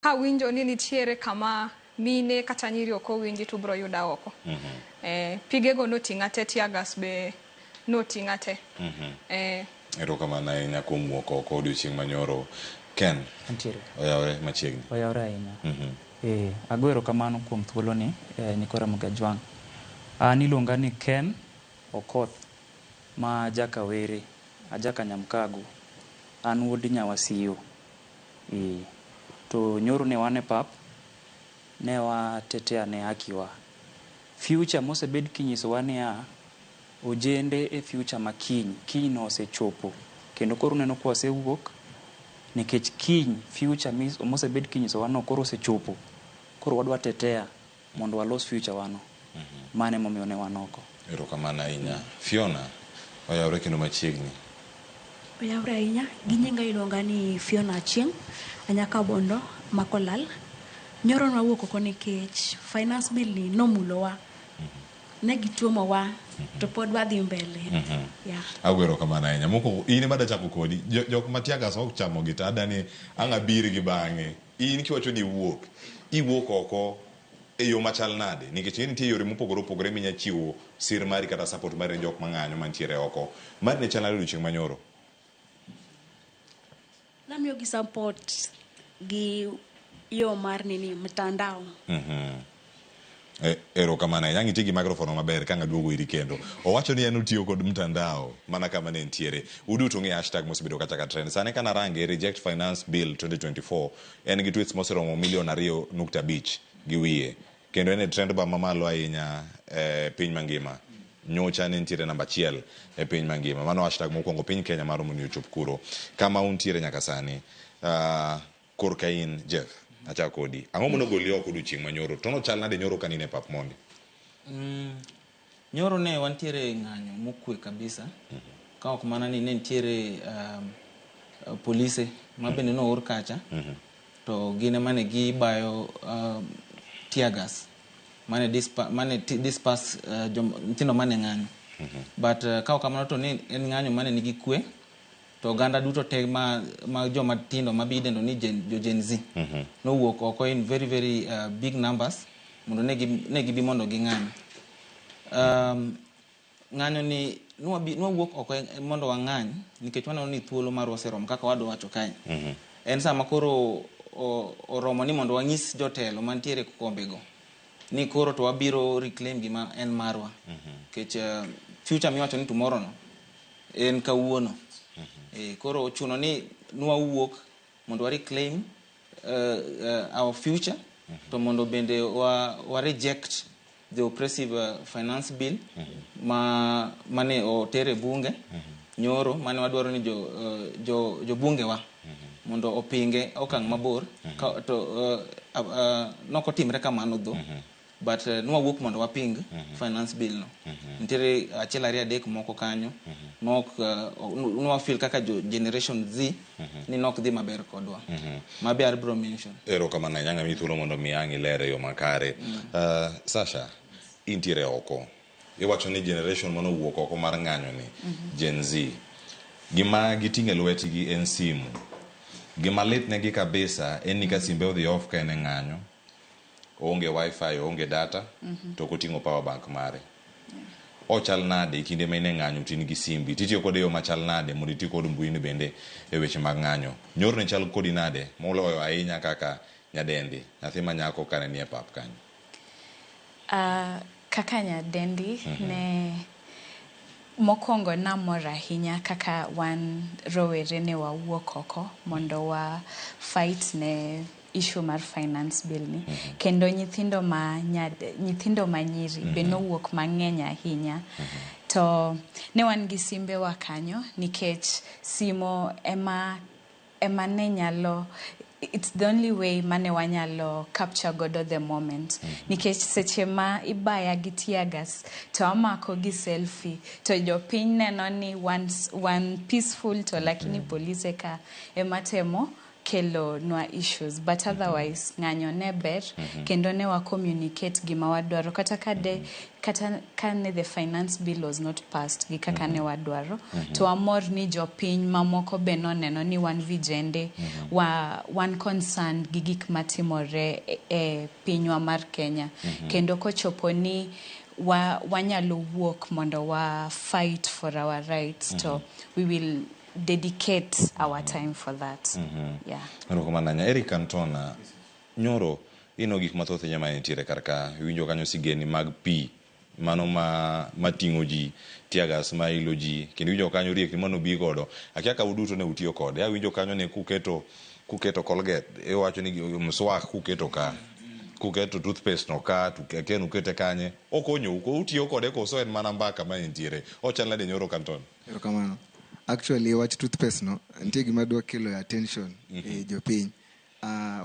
Kawinjo ni nitiere kama mine kata nyiri ok owinji to ubiro yuda oko. Pigego noting'a te, tear gas be noting'a te. Erokamano ahinya kuom wuok oko odiochieng' manyoro. Ken, Antiere. Oyawre machiegni. Oyawre ahinya. Ago erokamano kuom thuoloni, nyikwa Ramogi Ajwang'. An iluonga ni Ken Okoth ma Jakawere, ajaka Nyamkago. An wuod Nyawasiyo. To nyoro ne wan e pap, ne watetea ne haki wa. Future mosebed kinyisowa niya, ojende e future ma kiny, kiny no osechopo. Kendo koro uneno ka wasewuok, nikech kiny future mosebed kinyisowa no koro osechopo. Koro wadwa tetea mondo walos future wa no. Mano emomiyo ne wan oko. Erokamano ahinya. Fiona, oyawre kendo machiegni. Oyawre ahinya. Gi nyinga iluonga ni Fiona Achieng', anyaka Bondo, Makolal. Nyoro nwawuok oko nikech finance bill ni nomulowa. Ne gituomowa to pod wadhi mbele. Yeah. Ago erokamano ahinya. Mokwongo, in ema adachako kodi. Jok ma tear gas ok chamo gi to adani ang' abir gi bang'e. In kiwacho ni iwuok, iwuok oko e yo machal nade? Nikech ing'e nitie yore mopogore opogore minya chiwo sir mari kata support mari ne jok mang'anyo mantiere oko. Mari ne chal nade odiochieng' manyoro? Namiyogi support gi yo mar nini mtandao. Erokamano ahinya. Ang' iti gi microphone maber ka ang' aduogo iri kendo. Owacho ni en otiyo kod mtandao mana kama ne entiere. Uduto ung'eyo hashtag mosebedo kacha ka trend. Sani ka narange reject finance bill 2024 en gi tweets moseromo milion 2.5 gi wiye. Kendo en e trend ba mamalo ahinya e piny mangima. Nyocha ne nitiere namba 1 e piny mangima. Mano hashtag mokwongo piny Kenya mar mondo ochop kuro. Kama untiere nyaka sani. Korka in Jeff, achako kodi. Ang'o mane ogoli oko odiochieng' manyoro? To nochal nade nyoro ka nine e pap mondi? Nyoro ne wantiere e ng'anyo mokwe kabisa. Ka ok mana ni ne nitiere polise ma bende noor kacha. To gin ema ne gibayo tear gas mane disperse nyithindo mane ng'anyo. But ka ok kamano to ne en ng'anyo mane nigi kwe. To oganda duto te ma joma tindo ma bi idendo ni jo Gen Z nowuok oko in very very big numbers mondo ne gibi mondo ging'any. Ng'anyo ni nwawuok oko mondo wang'any nikech waneno ni thuolo marwa oseromo kaka wadwa wacho kae. En sama koro oromo ni mondo wanyis jotelo mantiere kombego ni koro to wabiro reclaim gima en marwa. Nikech future miwacho ni tomorrow no en kawuono. Koro ochuno ni nwawuok mondo wa reclaim our future to mondo bende wa reject the oppressive finance bill mane oter e bunge nyoro mane wadwaro ni jo bunge wa mondo opinge okang' mabor ka, to nokotimre kamano dho but nwawuok mondo waping finance bill no. Nitiere achiel ariyo adek moko kanyo nok nwa feel kaka jo generation Z ni nok dhi maber kodwa ma be abiro mention. Erokamano ahinya ng'ami thuolo mondo mi ang' iler e yo makare. Sasha, intiere oko. Iwacho ni generation manowuok oko mar ng'anyo ni Gen Z. Gima giting'o e lwetgi en simu. Gima lit negi kabisa en ni ka simbe odhi off ka en e ng'anyo, oonge wifi, oonge data, to ok oting'o power bank mare. Ochal nade e kinde ma in e ng'anyo to in gi simbi? Titiyo kode e yo machal nade mondo iti kod mbui ni bende e weche mag ng'anyo? Nyoro ne chal kodi nade moloyo ahinya kaka nyadendi, nyathi ma nyako kane nie pap kanyo? Kaka nyadendi ne mokwongo namor ahinya kaka wan rowere ne wawuok oko mondo wa fight ne issue mar finance bill ni. Kendo nyithindo ma nyiri be nowuok mang'eny ahinya. To ne wan gi simbe wa kanyo nikech simo ema ne nyalo, it's the only way mane wanyalo capture godo the moment, nikech seche ma ibaya gi tear gas to amako gi selfie to jopiny neno ni wan peaceful, to lakini polise ka ema temo. kelo nwa issues, but otherwise ng'anyo ne ber kendo ne wa communicate gima wadwaro kata ka de kata kane the finance bill was not passed gi kaka ne wadwaro, to wamor ni jopiny mamoko be noneno ni wan vijende wa wan concerned gi gik matimore e pinywa mar Kenya, kendo kochopo ni wanyalo wuok mondo wa fight for our rights, to we will dedicate our time for that. Yeah. Erokamano ahinya. Eric Cantona, nyoro ino gik mathoth ahinya ma nitiere kar ka. Iwinjo kanyo sigeni mag pi mano ma mating'o ji, teargas ma ilo ji, kendo iwinjo kanyo riekni manobi godo. Akia ka uduto ne utiyo kode. Awinjo kanyo ni kuketo Colgate, iwacho ni mswak kuketo ka. Kuketo toothpaste no ka, to akia ni ukete kanye. Okonyou, ko utiyo kode koso en mana mbaka ma nitiere. Ochal nade nyoro, Cantona? Erokamano. Actually, wach toothpaste no, nitie gima dwa kelo attention e jopiny.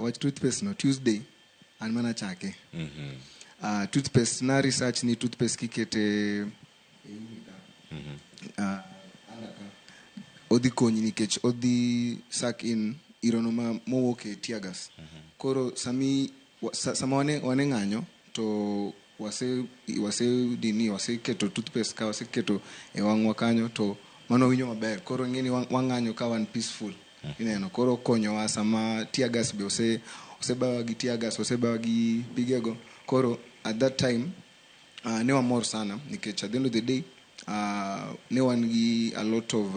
Wach toothpaste no, Tuesday, an mana chake. Toothpaste, na research ni toothpaste kikete e umi ka, under ka, odhi konyi nikech odhi suck in irono ma mowuok e tear gas. Koro sama wane ng'anyo to wase dini waseketo toothpaste ka waseketo e wang'wa kanyo to mano winjo maber. Koro ing'e ni wang'anyo ka wan peaceful. Ineno koro konyowa sama tear gas be osebawa gi tear gas, osebawa gi pigego. Koro at that time ne wamor sana nikech at the end of the day ne wan gi a lot of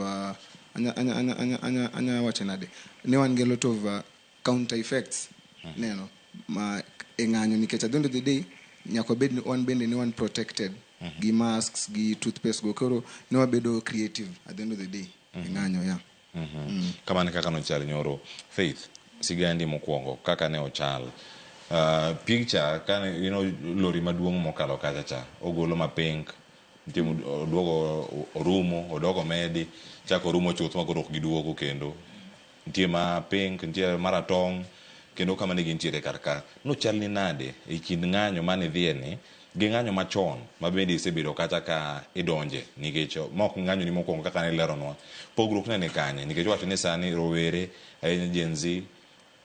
anya wache nade, ne wan gi a lot of counter effects neno ma e ng'anyo, nikech at the end of the day nyaka wabed ni wan bende ne wan protected gi masks gi toothpaste go. Koro ne wabedo creative at the end of the day e ng'anyo, yeah. Kamano kaka nochal nyoro. Faith, sigandi mokwongo kaka ne ochal, picture kane lori maduong' mokalo kacha cha ogolo ma pink nitie, oduogo orumo, odok omedi, chako orumo chuth ma koro ok giduogo kendo. Nitie ma pink, nitie maratong', kendo kama ne gintiere kar ka nochal ni nade e kind ng'anyo mane idhiye ni gi ng'anyo machon ma bende isebedo kata ka idonje, nikech ma ok ng'anyo ni mokwongo kaka ne ileronwa, pogruok ne ni kanye? Nikech wacho ni sani rowere ahinya Gen Z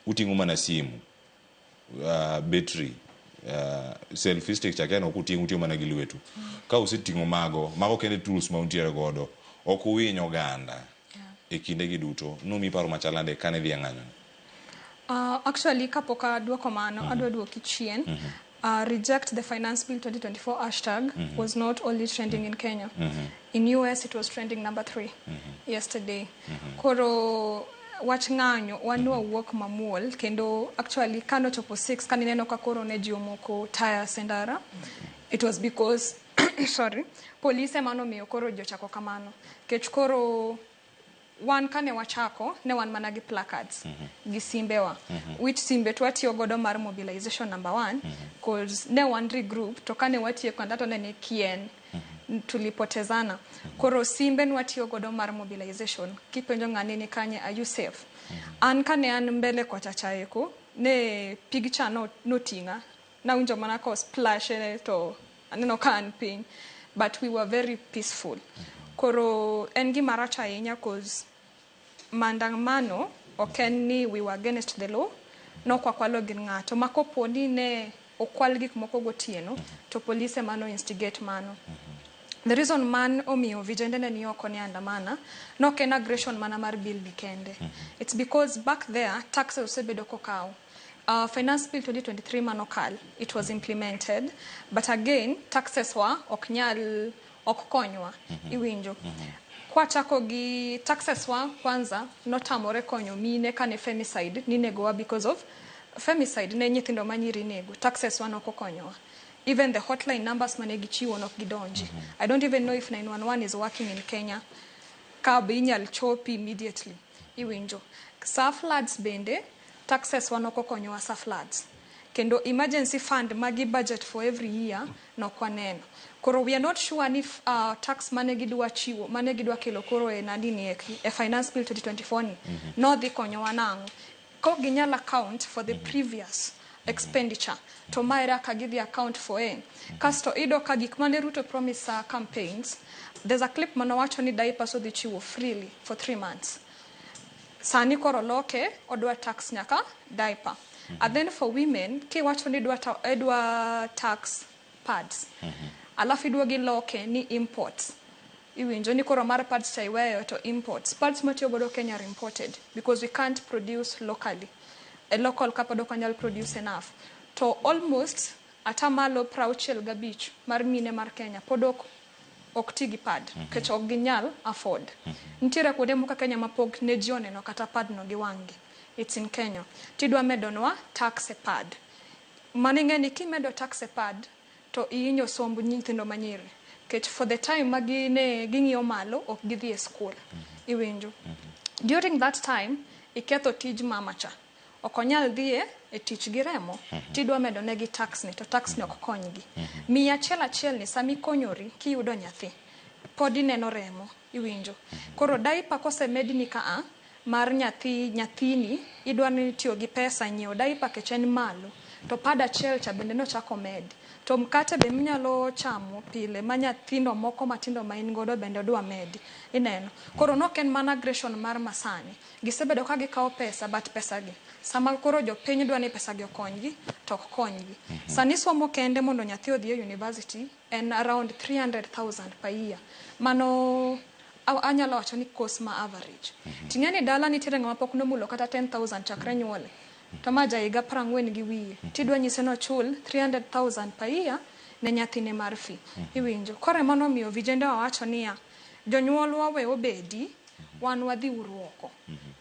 uting'o mana simu, battery, selfie stick cha ok uting'o, utiyo mana gi lwetu. Ka useting'o mago kende tools ma untiere godo ok uwiny oganda e kinde gi duto. Nomi paro machal nade kane idhi e ng'anyo? Actually, kapok aduoko mano, adwa duoki chien. Reject the finance bill 2024 hashtag was not only trending in Kenya. In US, it was trending number 3 yesterday. Koro wach ng'anyo wan wawuok mamuol, kendo actually kanochopo 6 kanineno ka koro ne ji omoko tires e ndara, it was because, sorry, polise manomiyo koro ji ochako kamano. Kech koro wan kane wachako ne wan mana gi placards gi simbewa, which simbe to watiyo godo mar mobilization number one, cause ne wan regroup to kane watieko to ne ni kien tulipotezana. Koro simbe nwatiyo godo mar mobilization, kipenjo ng'ani ni kanye, are you safe? An kane an mbele kocha chaeko ne picture no noting'a, nawinjo mana ko splash to aneno ka an piny, but we were very peaceful. Koro en gima rach ahinya cause maandamano ok en ni we were against the law, nokwakwalo gir ng'ato ma kopo ni ne okwal gik moko gotieno to polise mano instigate mano. The reason man omiyo vijende ne ni oko ne andamana nok en aggression mana mar bill ni kende. It's because back there taxes osebedo kokaw. Finance bill 2023 manokal, it was implemented, but again taxes wa ok nyal ok konywa. Iwinjo kwachako gi taxes wa kwanza notamore konyo mine kane femicide ninegowa because of femicide ne nyithindo manyiri inego. Taxes wa nok okonyowa. Even the hotline numbers mane gichiwo nok gidonji. I don't even know if 911 is working in Kenya ka be inyal chopi immediately. Iwinjo sa floods bende taxes wa nok okonyowa sa floods, kendo emergency fund magi budget for every year nok waneno. Koro we are not sure ni tax mane gidwa chiwo mane gidwa kelo koro e nani ni eki e finance bill 2024 ni nodhi konyowa nang'o kok ginyal account for the previous expenditure, to mae kaka gidhi account for en. Kasto iyudo ka gik mane Ruto promise sa campaigns, there's a clip manowacho ni diapers odhi chiwo freely for 3 months. Sani koro loke odwa tax nyaka diaper. And then for women, kiwacho ni idwa tax pads. Alafu idwa giloke ni imports. Iwinjo ni koro mar pads cha iweyo to imports. Pads matiyo godo Kenya are imported because we can't produce locally. A local kapod ok wanyal produce enough. To almost atamalo 65 mar mine mar Kenya pod ok ti gi pad nikech ok ginyal afford. Nitiere kuonde moko Kenya ma pok ne ji oneno kata pad no gi wang'gi. It's in Kenya. Tidwa medonwa tax e pad. Mano ing'e ni kimedo tax e pad to ihinyo somb nyithindo manyiri. Nikech for the time ma gine ging'iyo malo ok gidhi e school. Iwinjo. During that time iketho tij mama cha. Ok onyal dhi e tich gi remo. Tidwa medo negi tax ni to tax ni ok konygi. 100 achiel ni sami konyori kiyudo nyathi pod ineno remo iwinjo. Koro diaper kosemedni ka a mar nyathi nyathini idwa ni tiyo gi pesa nyiewo diaper kech en malo to pad achiel cha bende nochako med to mkate be minyalo chamo pile ma nyithindo moko matindo ma in godo bende odwa medi ineno. Koro nok en mana aggression mar masani gisebedo ka gikawo pesa but pesa gi sama koro jopiny dwa ni pesa gi okonygi to ok konygi. Sani somo kende mondo nyathi odhi e university en around 300,000 per year. Mano anyalo wacho ni course ma average. Ting'e ni dala nitiere ng'ama pok nomulo kata 10,000 chakre nyuole. To ma ja higa 40 gi wiye. Tidwa nyise nochul 300,000 per year ne nyathine mar fee. Iwinjo. Koro ema nomiyo vijende wawacho niya, jonyuolwa we obedi, wan wadhi uru oko.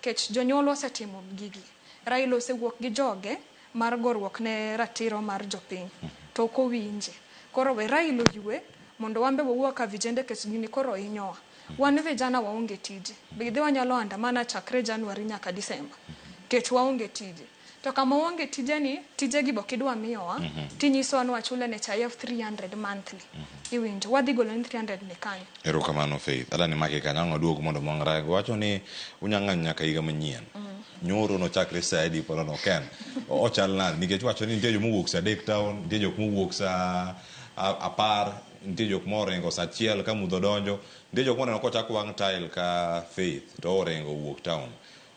Kech jonyuolwa osetimo gigi. Raila osewuok gi joge mar goruok ne ratiro mar jopiny. To ok owinje. Koro we Raila oywe mondo wan be wawuok ka vijende kech gini koro hinyowa. Wan vijana waonge tije. Bidhi wanyalo andamana chakre January nyaka December. Kech waonge tije. To kama waonge tije ni, tije gi bok idwa miyowa, tinyisowa ni wachul NHIF 300 monthly. Iwinjo, wadhi golo ni 300 ni kanyo. Erokamano Faith. Adani make kanyo ang' waduog mondo mwang'ra. Wacho ni unyang'anyo nyaka higa manyien. Nyoro nochakre saa adi pod ok en. Ochal nade? Nikech wacho ni nitie joma owuok saa 3 town, nitie jok mowuok saa 10, nitie jok moringo saa 1 ka mudho donjo, nitie jok moneno kochak wang' tile ka Faith to oringo owuok town.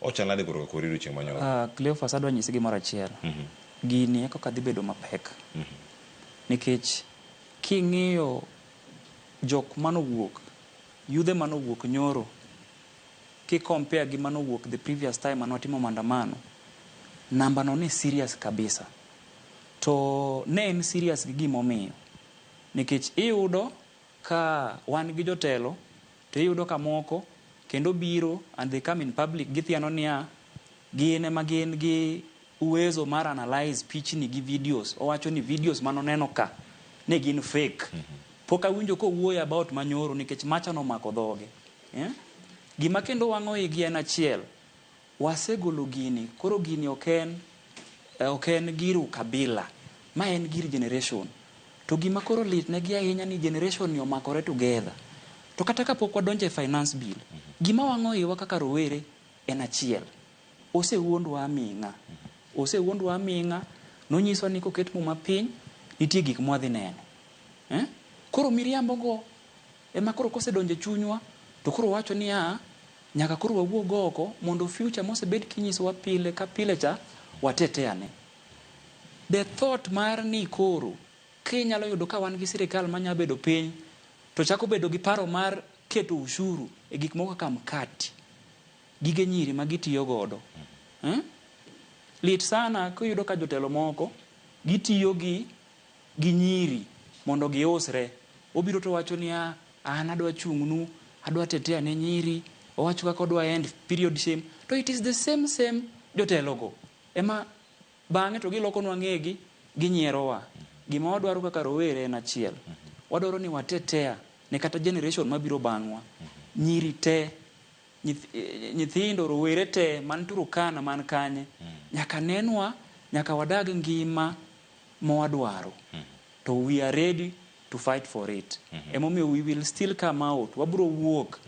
Ochal nade koro kori odiochieng' manyoro? Cleophas adwa nyisi gimoro achiel. Gini eko kadhi bedo mapek. Nikech king'iyo jok manowuok, yudhe manowuok nyoro, ki compare gi manowuok the previous time manwatimo maandamano, namba no ne serious kabisa. To ne en serious gi gimomiyo. Nikech iyudo ka wan gi jotelo, to iyudo ka moko kendo biro and they come in public githiano niya gin ema gin gi uwezo mar analyze pichni gi videos. Owacho ni videos manoneno ka ne gin fake. Pok awinjo kowuoyo about manyoro nikech macha nomako dhoge. Gima kendo wang'o igi en achiel. Wasegolo gini, koro gini ok en gir ukabila. Ma en gir generation. To gima koro lit negi ahinya ni generation ni omakore together. To kata kapok wadonjo e finance bill, gima wang'o iwa kaka rowere en achiel. Osewuondwa aming'a. Osewuondwa aming'a, nonyiswa ni koket muma piny, nitie gik mwadhi neno. Koro miriambo go ema koro kosedonjo e chunywa, to koro wacho niya, nyaka koro wawuog oko mondo future mosebed kinyisowa pile ka pile cha, wateteane. The thought mar ni koro, kinyalo yudo ka wan gi sirikal manya bedo piny, to chako bedo gi paro mar keto ushuru e gik moko kaka mkati, gige nyiri ma gitiyo godo. Lit sana kiyudo ka jotelo moko gitiyo gi nyiri mondo giusre. Obiro to wacho niya, an adwa chung'nu, adwa tetea ne nyiri, owacho kaka odwa end period shame. To it is the same jotelogo. Ema bang'e to gilokonwa ng'egi, ginyierowa. Gima wadwaro kaka rowere en achiel. Wadwaro ni watetea ne kata generation mabiro bang'wa. Nyiri te, nyithindo, rowere te, man Turkana, man kanye, nyaka nenwa, nyaka wadag ngima mawadwaro. To we are ready to fight for it. Emomiyo we will still come out. Wabro wuok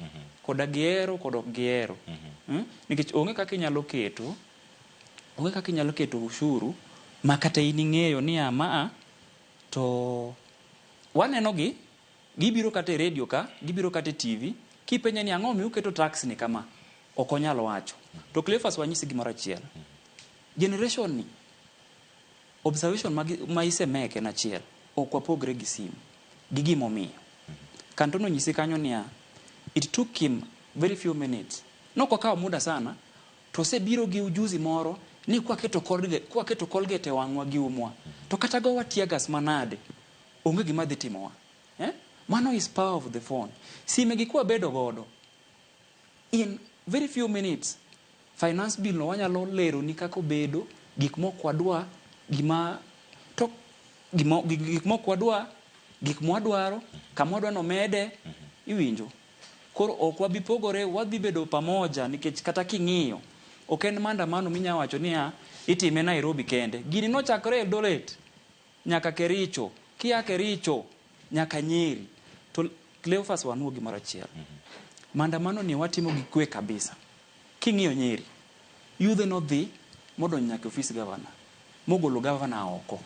koda gihero kod ok gihero. Nikech onge kaka inyalo keto, onge kaka inyalo keto ushuru ma kata in ing'eyo ni maa to waneno gi gibiro kata e radio ka, gibiro kata e TV, kipenje ni ang'o miyo uketo tax ni kama, ok onyal wacho. To Cleophas wanyisi gimoro achiel. Generation ni observation ma isemeke en achiel. Ok wapogre gi simu. Gi gimomiyo. Kantono nyisi kanyo niya, it took him very few minutes. Nok okawo muda sana, to osebiro gi ujuzi moro ni kwaketo Colgate, kwaketo Colgate e wang'wa gi umwa, to kata gowa tear gas manade, onge gima dhi timowa. Eh? Mano is power of the phone. Sime gi kwabedo godo, in very few minutes, finance bill no wanyalo lero ni kaka obedo, gik mok wadwa, gima to gimo, gik mok wadwa, gik mwadwaro, kama wadwa nomede, iwinjo. Koro ok wabi pogore, wadhi bedo pamoja nikech kata king'iyo, ok en maandamano minya wacho niya, itime Nairobi kende. Gini nochakore Eldoret, nyaka Kericho, kia Kericho, nyaka Nyeri. To Cleophas wanuo gimoro achiel. Maandamano ni watimo gi kwe kabisa. King'iyo Nyeri, yudhe nodhi modonjo nyaka e ofis gavana, mogolo gavana oko,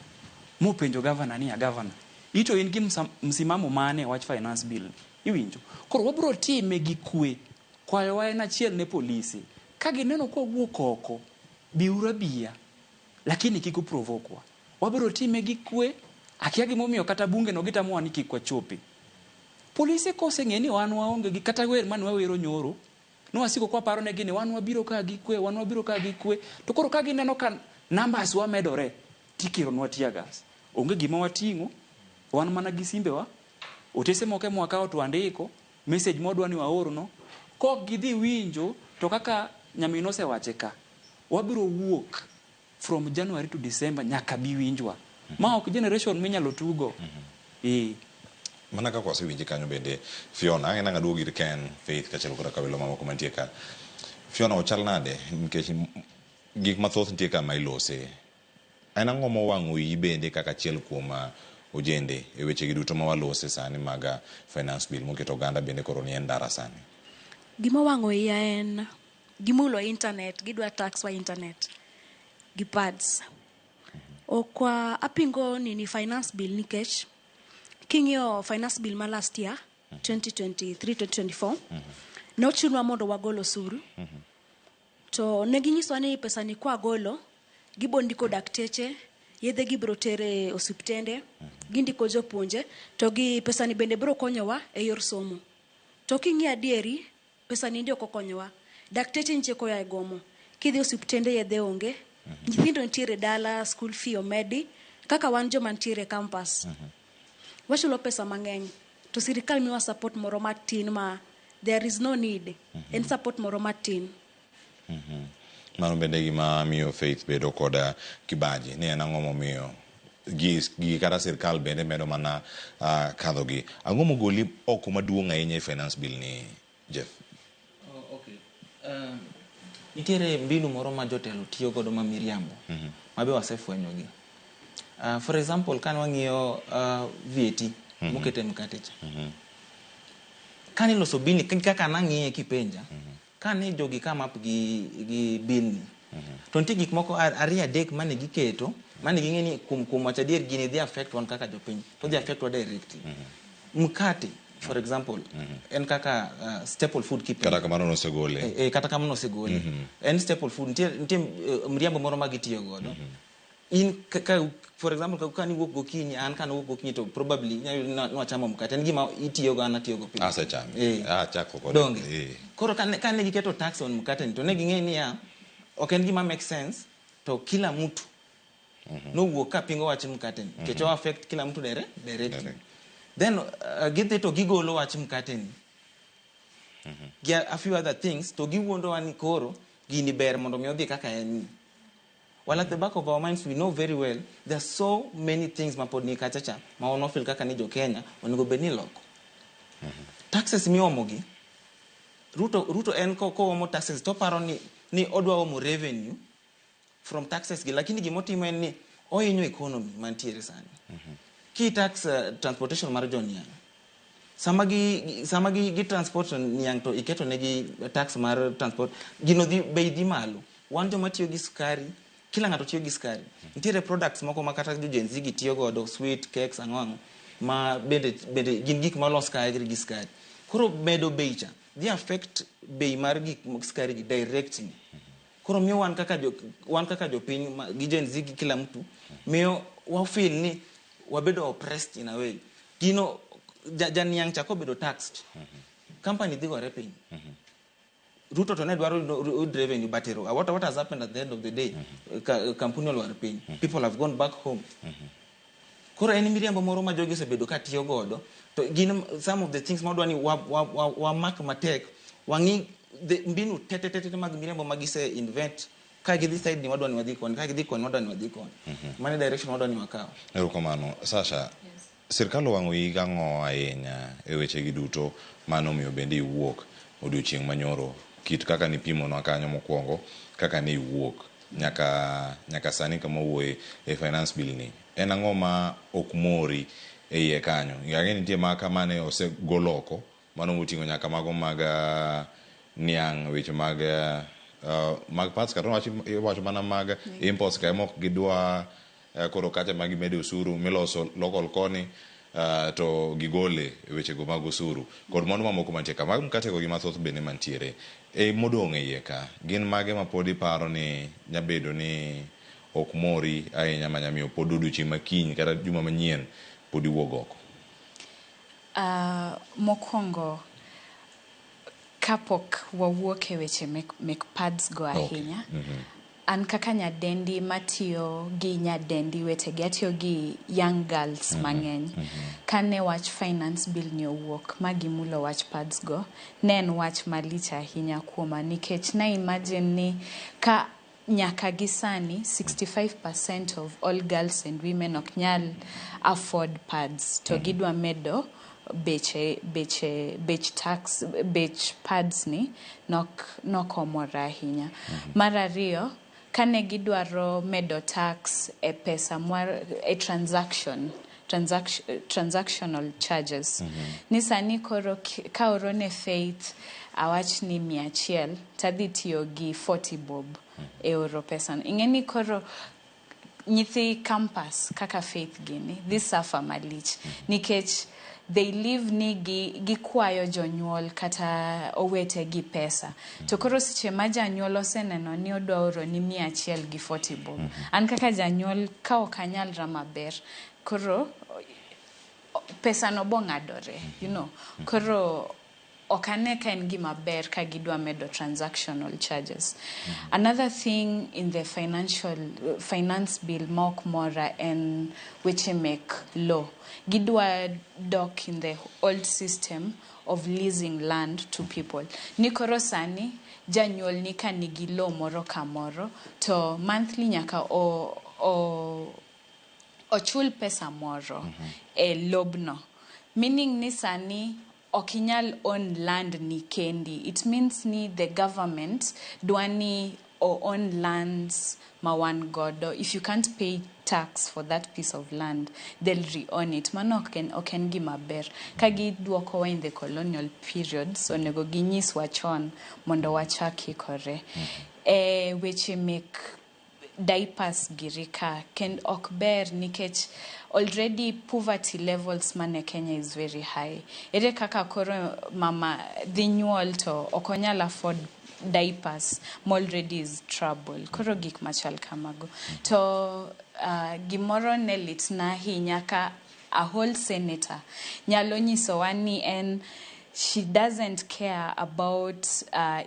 mopenjo gavana niya, gavana, ito in gi msimamo mane e wach finance bill? Iwinjo? Koro wabro time gi kwe. Kwayowa en achiel ne polisi. Ka gineno kwa wuok oko, biuru abiya, lakini kik uprovoke wa. Wabiro time gi kwe, akia gimomiyo kata bunge no gitamowa ni kik wachopi. Polise koseng'e ni wan waonge gi kata wer mane wawero nyoro, nwasiko kwaparo negi ni wan wabiro ka gi kwe, wan wabiro ka gi kwe. To koro ka gineno ka numbers wa medore, tikironwa tear gas. Onge gima wating'o, wan mana gi simbewa, otese moko ema wakawo to wandiko, message mwadwa ni waorno. Kok gidhi winjo, to kaka nyamin osewache ka, wabiro wuok from January to December nyaka bi winjwa. Ma ok generation minyalo tugo. Eh. Mana kaka wasewinje kanyo bende Fiona, ang'e nang'a duogo ir Ken, Faith kaachiel koda ka welo mamoko mantie ka. Fiona ochal nade nikech gik mathoth nitie ka ma ilose. En ang'o mowang'o iyi bende kaka achiel kuom ojende e wechegi duto ma walose sani mag finance bill moketo oganda bende koro nie ndara sani? Gima owang'o iya en gimulo internet, gidwa tax wa internet gi pads. Ok wa apingo nini finance bill nikech king'iyo finance bill ma last year 2023-2024 ne ochunwa mondo wagol osuru to ne ginyisowa ni pesa ni kwagolo gibo ndiko dakteche yedhe gibiro tere osiptende gindiko jopuonje to gi pesa ni bende biro konyowa e yor somo to king'iyo adieri pesa ni ndi ok okonyowa dakteche nitie koya e gomo kidhi osiptende yedhe onge nyithindo nitiere dala school fee omedi kaka wan joma nitiere e campus wachulo pesa mang'eny to sirikal miwa support moro matin ma there is no need en support moro matin. Mano bende gima miyo Faith bedo koda kibaji ni en ang'o momiyo gi kata sirkal bende medo mana kadho gi. Ang'o mogoli oko maduong' ahinya e finance bill ni Jeff? Oh, okay. Nitiere mbinu moro ma jotelo tiyo godo ma miriambo ma be wasefwenyogi. For example, kane wang'iyo VAT mokete mkate cha. Kane iloso bill ni kaka nang'iye kipenja, kane jogi come up gi bill ni, to nitie gik moko ariyo adek mane giketo mane ging'e ni kuom wacho adier gini dhi affect wan kaka jopiny to dhi affect wa directly. Mkate for example en kaka staple food kipenjo. Kata kamano nosegole. Kata kamano osegole. En staple food nitie mriambo moro ma gitiyo godo. In ka, for example ka niwuok gokinyi an ka nawuok gokinyi to probably inyalo yudo ni nwachamo mkate en gima itiyogo an atiyogo pile. Asechame. Achako kode. Donge. Koro kane giketo tax on mkate ni to ne ging'e niya ok en gima make sense to kila mtu nowuok ka pingo wach mkate ni nikech o affect kila mtu directly. Direct. Then gidhi to gigolo wach mkate ni gi a few other things to giwuondowa ni koro gini ber mondo mi odhi kaka en ni. While at the back of our minds we know very well there are so many things ma pod ni kacha cha ma wan wafeel kaka ni jo Kenya onego bed ni loko. Taxes miomo gi Ruto en koomo taxes to paro ni odwa omo revenue from taxes gi lakini gimotimo en ni ohinyo economy mantiere sani. Ki tax transportation mar jo niang' sama gi transport niang' to iketo negi tax mar transport gino dhi bei dhi malo wan joma tiyo gi sukari kila ng'ato tiyo gi sukari nitiere products moko ma kata jo Gen Z gi tiyo godo sweet cakes ang'o ang'o ma bende gin gik molos ka gi sukari koro medo bei cha dhi affect bei mar gik sukari gi directly. Koro miyo wan kaka jo, wan kaka jopiny gi Gen Z gi kila mtu miyo wa feel ni wabedo oppressed in a way. Gino janiang' cha kobedo taxed, company dhi gore piny. Ruto to ne dwaro yud revenue, but ero, what has happened at the end of the day? Kampuni olwar piny. People have gone back home. Koro en miriambo moro ma jogi osebedo ka tiyo godo to gin some of the things ma wadwa ni wamak matek wang'i the mbinu te te te te mag miriambo ma gise invent ka gidhi side ni wadwa ni wadhi koni, ka gidhi koni wadwa ni wadhi koni. Mano e direction wadwa ni wakaw. Erokamano. Sasha, sirkal owang'o iyi gang'o ahinya e wechegi duto manomiyo bende iwuok odiochieng' manyoro kit kaka nipimonwa kanyo mokwongo kaka ne iwuok nyaka sani kama wuoye e finance bill ni en ang'o ma ok mori e iye kanyo? Ang'e nitie maka mane osegol oko mano moting'o nyaka mago mag niang', weche mag mag parts kata iwacho mana mag imports ka ema ok gidwa koro kacha ma gimede osuru miloso local koni to gigole e wechego mag osuru kod mwandu mamoko mantie ka mag mkate go gi mathoth bende mantiere e modong' e iye ka gin mage ma pod iparo ni nyabedo ni ok mori ahinya manyamiyo pod odiochieng' makiny kata juma manyien pod iwuog oko? Mokwongo kapok wawuok e weche mek pads go ahinya, an kaka nyadendi matiyo gi nyadendi wetegi, atiyo gi young girls mang'eny. Kane wach finance bill ni owuok ma gimulo wach pads go, ne en wach malich ahinya kuoma nikech na imagine ni ka nyaka gi sani 65% of all girls and women ok nyal afford pads to gidwa medo beche beche bech tax bech pads ni nokomora ahinya. Mar ariyo, kane gidwaro medo tax e pesa mwar e transactional charges ni sani koro kaoro ne Faith awach ni 100 tadhi tiyo gi 40 bob e oro pesa no. Ing'e ni koro nyithi campus kaka Faith gini dhi suffer malich nikech they live ni gi gikwayo jonyuol kata owete gi pesa to koro seche ma janyuol oseneno ni odwa oro ni 100 gi 40 bob, an kaka janyuol ka ok anyalra maber koro pesa no bong'adore. Koro ok ane ka en gima ber ka gidwa medo transactional charges. Another thing in the financial finance bill ma ok mora en weche mek law. Gidwa dok in the old system of leasing land to people. Ni koro sani janyuol ni ka nigi low moro kamoro to monthly nyaka o ochul pesa moro e lobno. Meaning ni sani ok inyal own land ni kendi. It means ni the government dwa ni o own lands ma wan godo. If you can't pay tax for that piece of land, they'll re-own it. Mano ok en gima ber. Ka gidwokowa in the colonial periods, onego ginyiswa chon mondo wachak ikore. E weche mek diapers giri ka kend ok ber nikech already poverty levels mane Kenya is very high. Ere kaka koro mama dhi nyuol to ok onyal afford diapers ma already is trouble. Koro gik machal kamago. To gimoro ne litna ahinya ka a whole senator nyalo nyisowa ni en she doesn't care about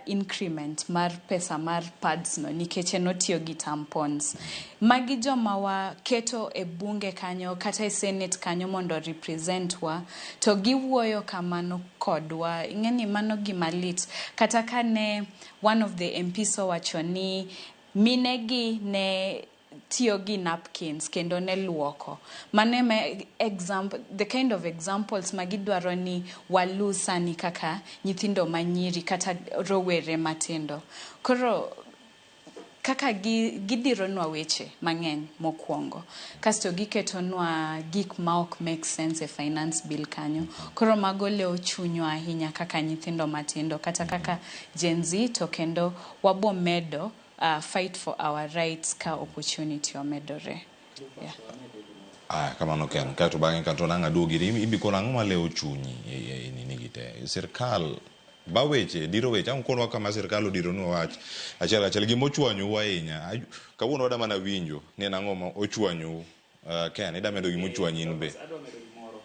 increment mar pesa mar pads no nikech en otiyo gi tampons. Magi joma waketo e bunge kanyo kata e senate kanyo mondo represent wa to giwuoyo kamano kodwa. Ing'e ni mano gima lit. Kata ka ne one of the MPs owacho ni mine gi ne tiyo gi napkins kendo ne luoko. Mano ema example, the kind of examples ma gidwaro ni walu sani kaka nyithindo manyiri kata rowere matindo. Koro kaka gidironwa weche mang'eny mokwongo kasto giketonwa gik ma ok make sense e finance bill kanyo. Koro mago lewo chunywa ahinya kaka nyithindo matindo kata kaka Gen Z to kendo wabo medo fight for our rights ka opportunity omedore. Yeah. Aya, kamano Ken. Kaeto bang'e kato nang' aduogi iri ibi kono ang'o malewo chunyi e nini gi te. Sirkal Ba weche, diro weche, ang' konwa kama sirkal odironwa wach achiel kachiel gima ochwanyou ahinya. Kawuono wada mana winjo ni en ang'o ma ochwanyou. Ken, ida medo gima ochwanyi in be.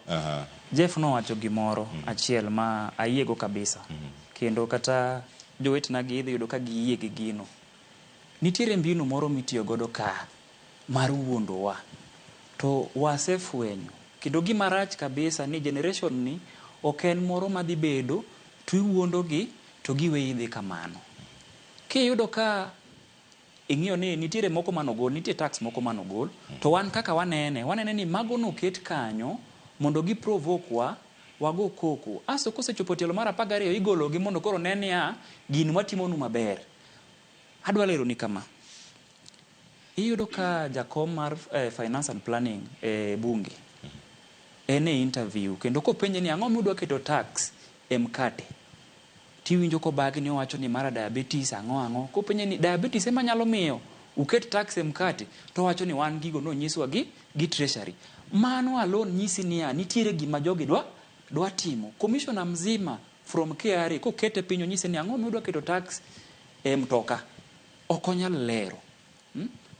Aha. Jeff nowacho gimoro achiel ma ayiego kabisa. Kendo kata jowetena gi idhi yudo ka giyie gi gino. Nitiere mbinu moro mitiyo godo ka mar wuondowa. To wasefwenyo. Kendo gima rach kabisa ni generation ni ok en moro madhi bedo to iwuondo gi to giweyi dhi kamano. Kiyudo ka ing'iyo ni nitiere moko manogol, nitie tax moko manogol, to wan kaka wanene, wanene ni mago noket kanyo mondo gi provoke wa wago koko. Asto kosechopo tielo mar 12 igologi mondo koro ne niya gini watimonu maber. Adwa lero ni kama. Iyudo ka jakom mar Finance and Planning e bunge en e interview kendo kopenje ni ang'o midwa keto tax e mkate tiwinjo kobagi ni owacho ni mara diabetes ang'o ang'o kopenje ni diabetes ema nyalo miyo uket tax e mkate to owacho ni wan gigo nonyiswa gi treasury. Mano alone nyisi niya nitiere gima jogi dwa timo. Commissioner mzima from KRA kokete piny onyise ni ang'o midwa keto tax e mtoka ok onyal lero.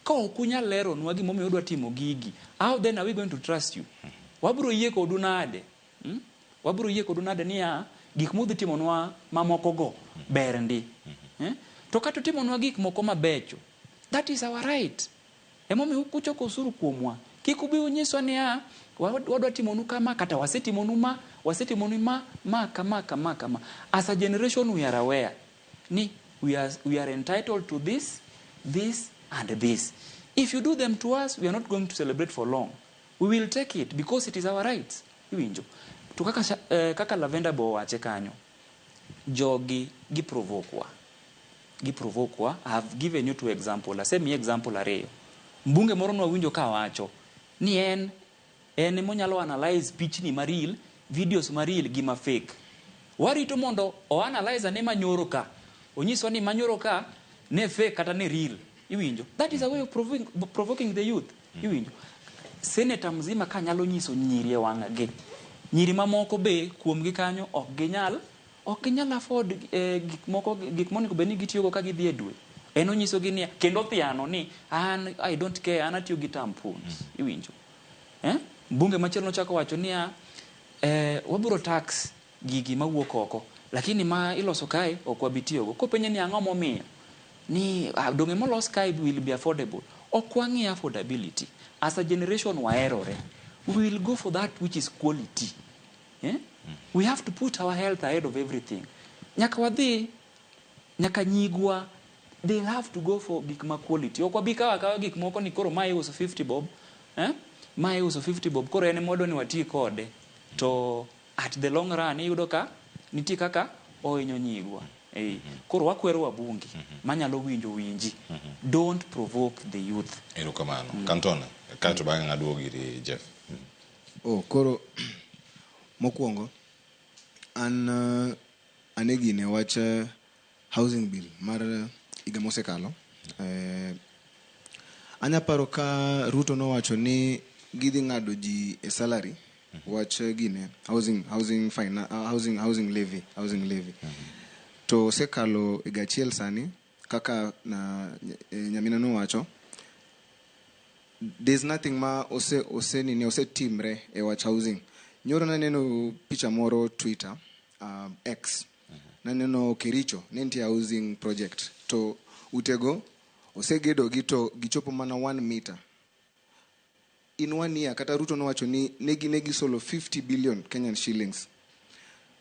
Ka ok unyal leronwa gimomiyo udwa timo gigi, how then are we going to trust you? Wabiro yie kodu nade? Wabiro yie kodu nade niya gik mudhi timonwa mamoko go ber ndi. Eh? To kata utimonwa gik moko mabecho, that is our right. Emomiyo kuchoko osuru kuomwa. Kik ubi unyiswa niya wadwa timonu kama kata wasetimonu ma, wasetimonu ma, ma kama kama kama. As a generation we are aware ni we are entitled to this, this and this. If you do them to us, we are not going to celebrate for long. We will take it because it is our rights. Iwinjo. To kaka Lavender bo owache kanyo, jogi giprovoke wa. Giprovoke wa. I have given you two example. Asemiyi example ariyo. Mbunge moro nwawinjo ka wacho ni en emonyalo analyze pichni ma real, videos ma real gi ma fake. Warito mondo o analyze ane manyoro ka. Onyiswa ni manyoro ka ne fake kata ne real. Iwinjo. That is a way of provoking the youth. Iwinjo. Senator mzima ka nyalo nyiso nyiri e wang'gi. Nyiri mamoko be kuomgi kanyo ok ginyal afford gik moko gik monego bed ni gitiyogo ka gidhi e dwe. En onyisogi niya kendo othiano ni an I don't care, an atiyo gi tampons. Iwinjo. Eh? Mbunge machielo nochako wacho niya wabiro tax gigi mawuok oko lakini ma iloso kae ok wabi tiyogo. Kopenje ni ang'o momiyo ni donge molos kae will be affordable. Ok wang'i affordability. As a generation waherore. We will go for that which is quality. Eh? We have to put our health ahead of everything. Nyaka wadhi, nyaka nyigwa, they'll have to go for gik ma quality. Ok wabi kawo akawa gik moko ni koro mae iuso 50 bob. Eh? Mae iuso 50 bob, koro en ema wadwa ni wati kode. To at the long run iyudo ka nitie kaka ohinyo nyigwa. Koro wakwero wabunge manyalo winjo winji. Don't provoke the youth. Erokamano. Kantona, kaeto bang'e aduogo ir Jeff. Oh, koro mokwongo an ane gine wach housing bill mar higa mosekalo. Anya paro ka Ruto nowacho ni gidhi ng'ado ji e salary wach gine housing levy. To osekalo higa achiel sani kaka na nyamina nowacho, there's nothing ma ose nini osetimre e wach housing. Nyoro naneno picha moro Twitter, X. Naneno Kericho ne nitie housing project to utego osegedo gi to gichopo mana 1 meter in one year. Kata Ruto nowacho ni negi gisolo 50 billion Kenyan shillings.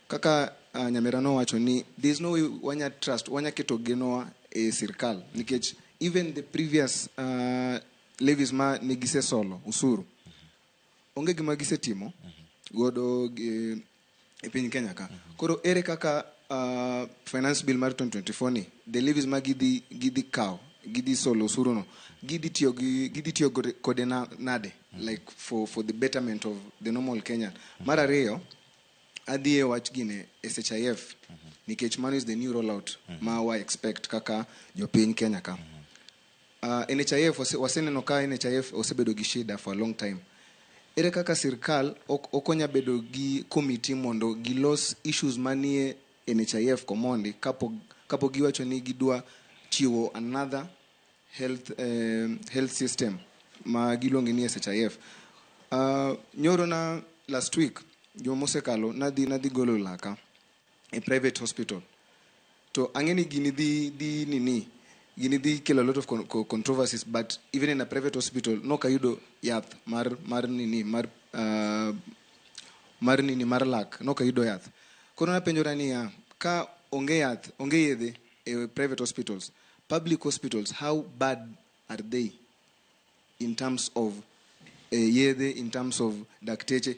Kaka Nyamera nowacho ni there's no way wanya trust, wanya keto genowa e sirkal nikech even the previous levies ma ne gisesolo usuru onge gima gisetimo godo e piny Kenya ka. Koro ere kaka finance bill mar 2024 ni, the levies ma gidhi kawo, gidhi solo usuru no, gidhi tiyo kode nade like for the betterment of the normal Kenyan? Mar ariyo, adhi e wach gine SHIF nikech mano is the new rollout ma wa expect kaka jopiny Kenya ka. NHIF waseneno ka NHIF osebedo gi shida for a long time. Ere kaka sirkal ok okonya bedo gi committee mondo gilos issues manie NHIF komondi kapo giwacho ni gidwa chiwo another health system ma giluonge ni SHIF. Nyoro na last week, juma mosekalo, nadhi golo laka e private hospital, to ang'e ni gini dhi nini, gini dhi kelo a lot of controversies, but even in a private hospital nokayudo yath mar nini, mar nini, mar lak. Nokayudo yath. Koro napenjora niya, ka onge yath, onge yedhe e private hospitals, public hospitals, how bad are they in terms of yedhe, in terms of dakteche?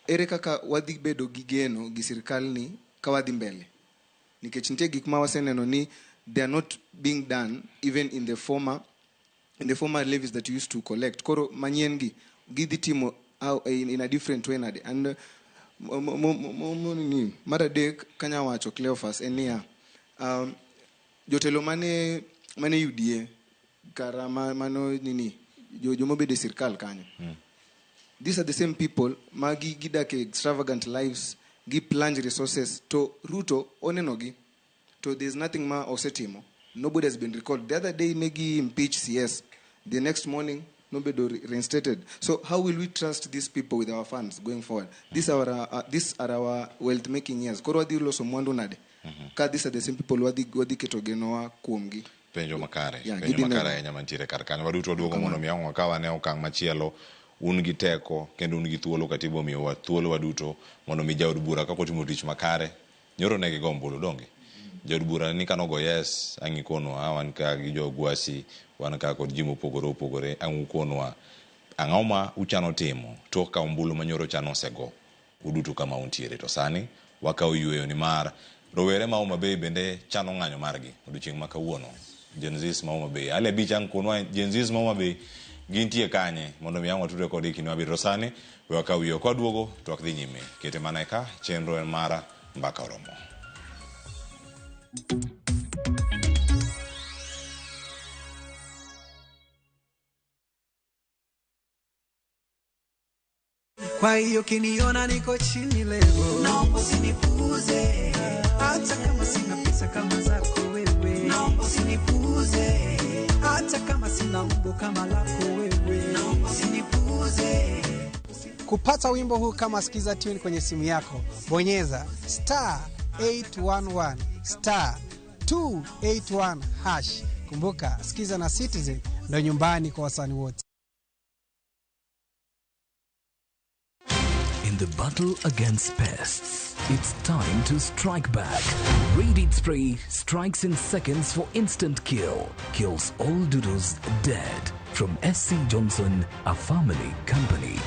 Ere kaka wadhi bedo gi geno gi sirikal ni ka wadhi mbele? Nikech nitie gik ma waseneno ni they are not being done even in the former levies that you used to collect. Koro manyien gi gidhi timo how, in a different way nade? And nini, mar adek kanya wacho, Cleophas, en niya, jotelo mane UDA kara mano nini, jomobedo e sirikal kanyo, these are the same people ma gidak e extravagant lives, gi plunge resources. To Ruto onenogi, to there's nothing ma osetimo. Nobody has been recalled. The other day negi impeach CS, the next morning nobedo reinstated. So how will we trust these people with our funds going forward? These are our wealth making years. Koro wadhi loso mwandu nade ka these are the same people wadhi keto genowa kuomgi? Penjo makare. Yeah, penjo gidhi makare neno. Ahinya mantiere kar kanyo. Waduto waduogo mondo mi ang' wakaw ane okang' machielo. Un gi teko kendo un gi thuolo. Katiba omiyowa thuolo waduto mondo mi jaod bura kaka otimo tich makare. Nyoro ne gigo ombulu, donge jaod bura ni kanogo yes ang' ikonwa. Wan ka gi jo Gwasi, wan ka kod ji mopogore opogore. Ang' ukonwa ang'o ma uchano timo tok ka ombulu manyoro cha nosego uduto kama untiere? To sani wakawo yweyo nimar rowere ma Homa Bay bende chano ng'anyo margi odiochieng' ma kawuono. Gen Zs ma Homa Bay ale abich ang' konwa Gen Zs ma Homa Bay gintie kanye mondo mi ang' watudre kodgi kinde mabiro. To sani we wakaw yweyo, kwaduogo to wak dhi nyime kete mana ka chenro en mara Mbaka Oromo. Kwa hiyo kiniona niko chini leo, naomba usinipuuze, hata kama sina pesa kama zako wewe, naomba usinipuuze, hata kama sina umbo kama lako wewe, naomba usinipuuze. Kupata wimbo huu kama Skiza Tune kwenye simu yako, bonyeza *811 *281#. Kumbuka, Skiza na Citizen ndo nyumbani kwa wasanii wote. In the battle against pests, it's time to strike back. Raid Spray strikes in seconds for instant kill. Kills all doodles dead. From SC Johnson, a family company.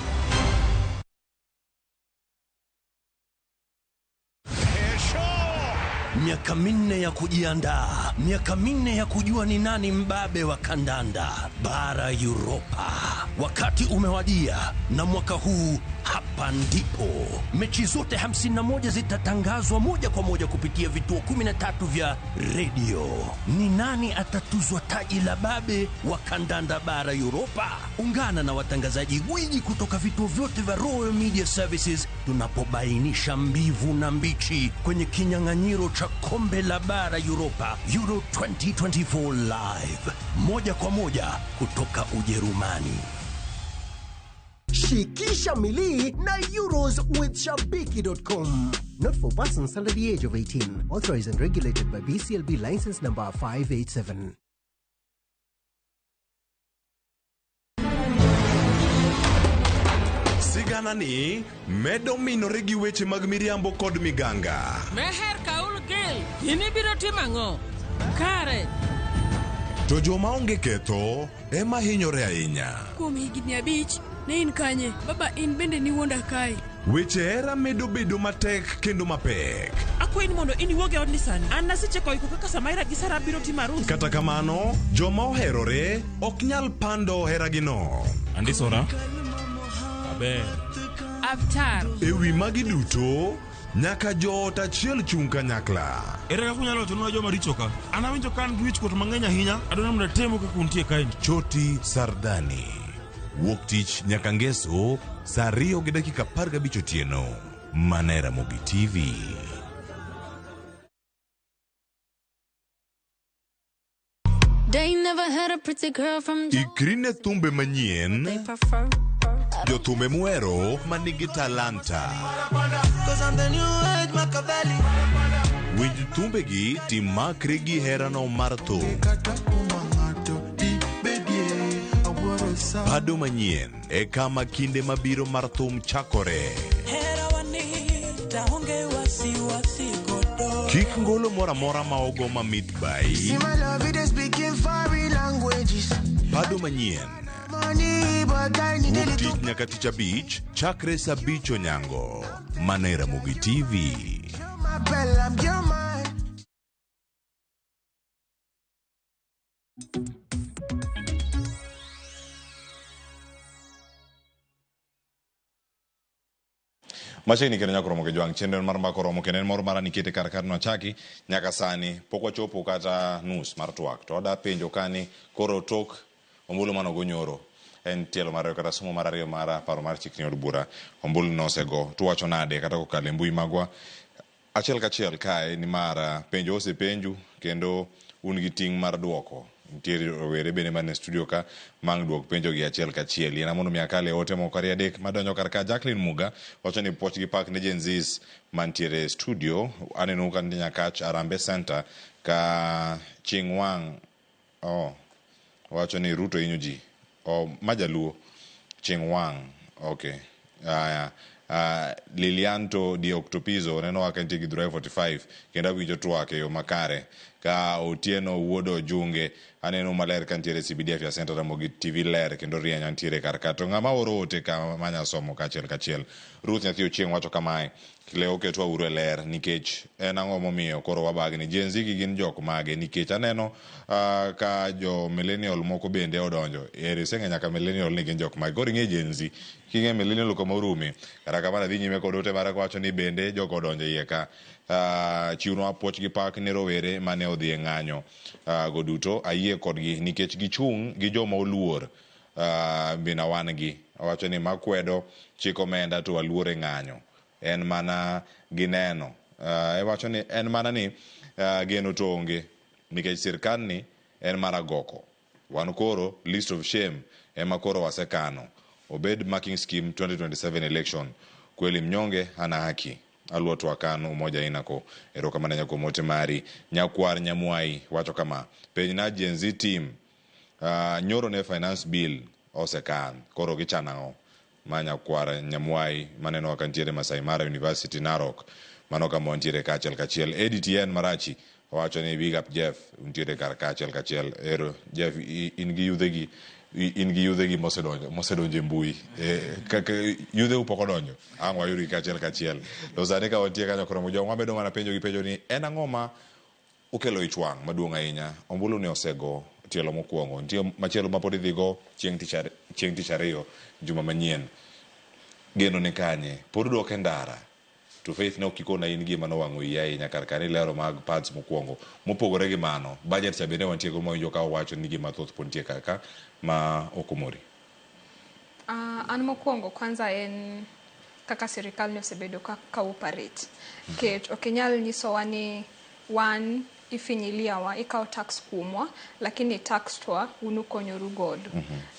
Miaka 4 ya kujiandaa, miaka 4 ya kujua ni nani mbabe wa kandanda bara Europa. Wakati umewadia, na mwaka huu hapa ndipo mechi zote 51 zitatangazwa moja kwa moja kupitia vituo 13 vya redio. Ni nani atatuzwa taji la babe wa kandanda bara Europa? Ungana na watangazaji gwiji kutoka vituo vyote vya Royal Media Services tunapobainisha mbivu na mbichi kwenye kinyang'anyiro cha kombe la bara Europa Euro 2024, live moja kwa moja kutoka Ujerumani. Shikisha milii na Euros with Shabiki.com. Not for persons under the age of 18. Authorized and regulated by BCLB license number 587. Sigana ni medo minore gi weche mag miriambo kod miganga. Meher Kaul Gil, in ibiro timo ang'o? Kare. To joma onge ketho ema hinyore ahinya. Kuom higni 5, ne in kanye? Baba, in bende niwuonda kae. Weche hera medo bedo matek kendo mapek. Akwayi ni mondo in iwuog e odni sani. An nasecheko iko kaka Samaira gi Sara biro timo arus. Kata kamano, joma oherore ok nyal pando heragino. Andisora. Aber. Avtar. E wi magi duto, nyaka joot achiel chung' kanyakla. Ere kaka unyalo wachonwa joma richo ka? An awinjo ka an gi wichkuot mang'eny ahinya. Adwaro ni mondo atemu kaka untie kaendi. Choti Sardani. Wuok tich nyaka ngeso saa 2:15 otieno. Mana e Ramogi TV. Met a pretty girl from Ikri ne thumbe manyien, prefer. jothumbe muhero manigi talanta. Cause I'm the new age Machiavelli. Winj thumbegi timakri gi herano mar thum. Bado manyien e kama kinde mabiro mar thum chakore. Kik ngolo moro amora ma ogo mamit bai. See my love, it is speaking foreign languages. Bado manyien. Money, but I need Wuok it. tich nyaka tich abich chakre saa abich onyango. Mana e Ramogi TV. My bell, I'm your man. Machiegni kendo nyaka romo gi jwang' chenro mar mbaka oromo kendo en moro mara nikete kar kar nwachaki nyaka sani pok wachopo kata nus mar twak to wada penjo kani koro tok ombulu manogo nyoro en tielo mar ariyo kata somo mar ariyo mar paro mar chik ni od bura ombulu nosego tuwacho nade kata kokalo e mbui magwa achiel kachiel kae nimar penjo osepenju kendo un gi ting' mar duoko nitiere rowere bende man e studio ka mang' duok penjo gi achiel kachiel yiena mondo mi akal e ote moko ariyo adek madonjo kar ka Jacqueline Muga wacho ni puoch gi pak ne Gen Zs mantiere e studio aneno ka nitie Nyakach Arambe Center ka Ching Wang' oh, wacho ni Ruto hinyo ji oh, ma jaluo Ching Wang' okay aya Lilianto di Octopizo neno ka nitie gi Dhurai 45 kendo awinjo twak e yo makare ka Otieno wuod Ojunge aneno maler ka nitiere CBD Afya Center Ramogi TV ler kendo rieny ntiere kar ka to ng'ama oro ote ka manya somo kachiel kachiel Ruth nyathi Ochieng' wacho kamae le oketwa uru e ler nikech en ang'o momiyo koro wabagni Gen Z gi gin jok mage nikech aneno ka jo millennial moko bende odonjo ere iseng'e nyaka millennial ni gin jok mage koro ing'e Gen Z king'e millennial kama orume kata kamano adhi nyime kod ote mara kawacho ni bende jogo odonjo iye ka chiwnwa puoch gi pak ne rowere mane odhi e ng'anyo go duto ayie kodgi nikech gichung' gi joma oluor mina wan gi owacho ni makwedo chik omenda to waluor e ng'anyo en mana gineno iwacho ni en mana ni geno to onge nikech sirkal ni en mar agoko wan koro list of shame ema koro wasekano obed marking scheme 2027 election kweli mnyonge hana haki aluo twak an umoja inako erokamano ahinya kuom ote mari nyakwar nyamwai wacho kama penjna Gen Z team nyoro ne finance bill osekan koro gichano ang'o ma nyakwar nyamwai maneno ka nitiere Masai Mara University Narok mano kama wantiere kaachiel kachiel ADTN Marachi owacho ni big up Jeff untiere kar kaachiel kachiel ero Jeff in gi yudhegi in gi yudhegi mosedonjo e mbui kaka yudheu pok odonjo ang' wayudgi kaachiel kachiel to sani ka wantie kanyo koro jong wabedo mana penjo gi penjo ni en ang'o ma okelo ich wang' maduong' ahinya ombulu ni osego tielo mokwongo nitie machielo ma pod idhi go chieng' tich ariyo juma manyien geno ni kanye pod duoke ndara to Faith ne ok ikona in gima nowang'o iyi ahinya kar ka nilero mag pads mokwongo mopogore gi mano budget cha bende wantie go mawinjo ka owacho ni gima thoth pod nitie kar ka ma ok omori. An mokwongo kwanza en kaka sirikal ni osebedo ka operate. Nikech ok inyal nyisowa ni wan ifinyiliawa ikawo tax kuomwa lakini tax twa un ukonyoru godo.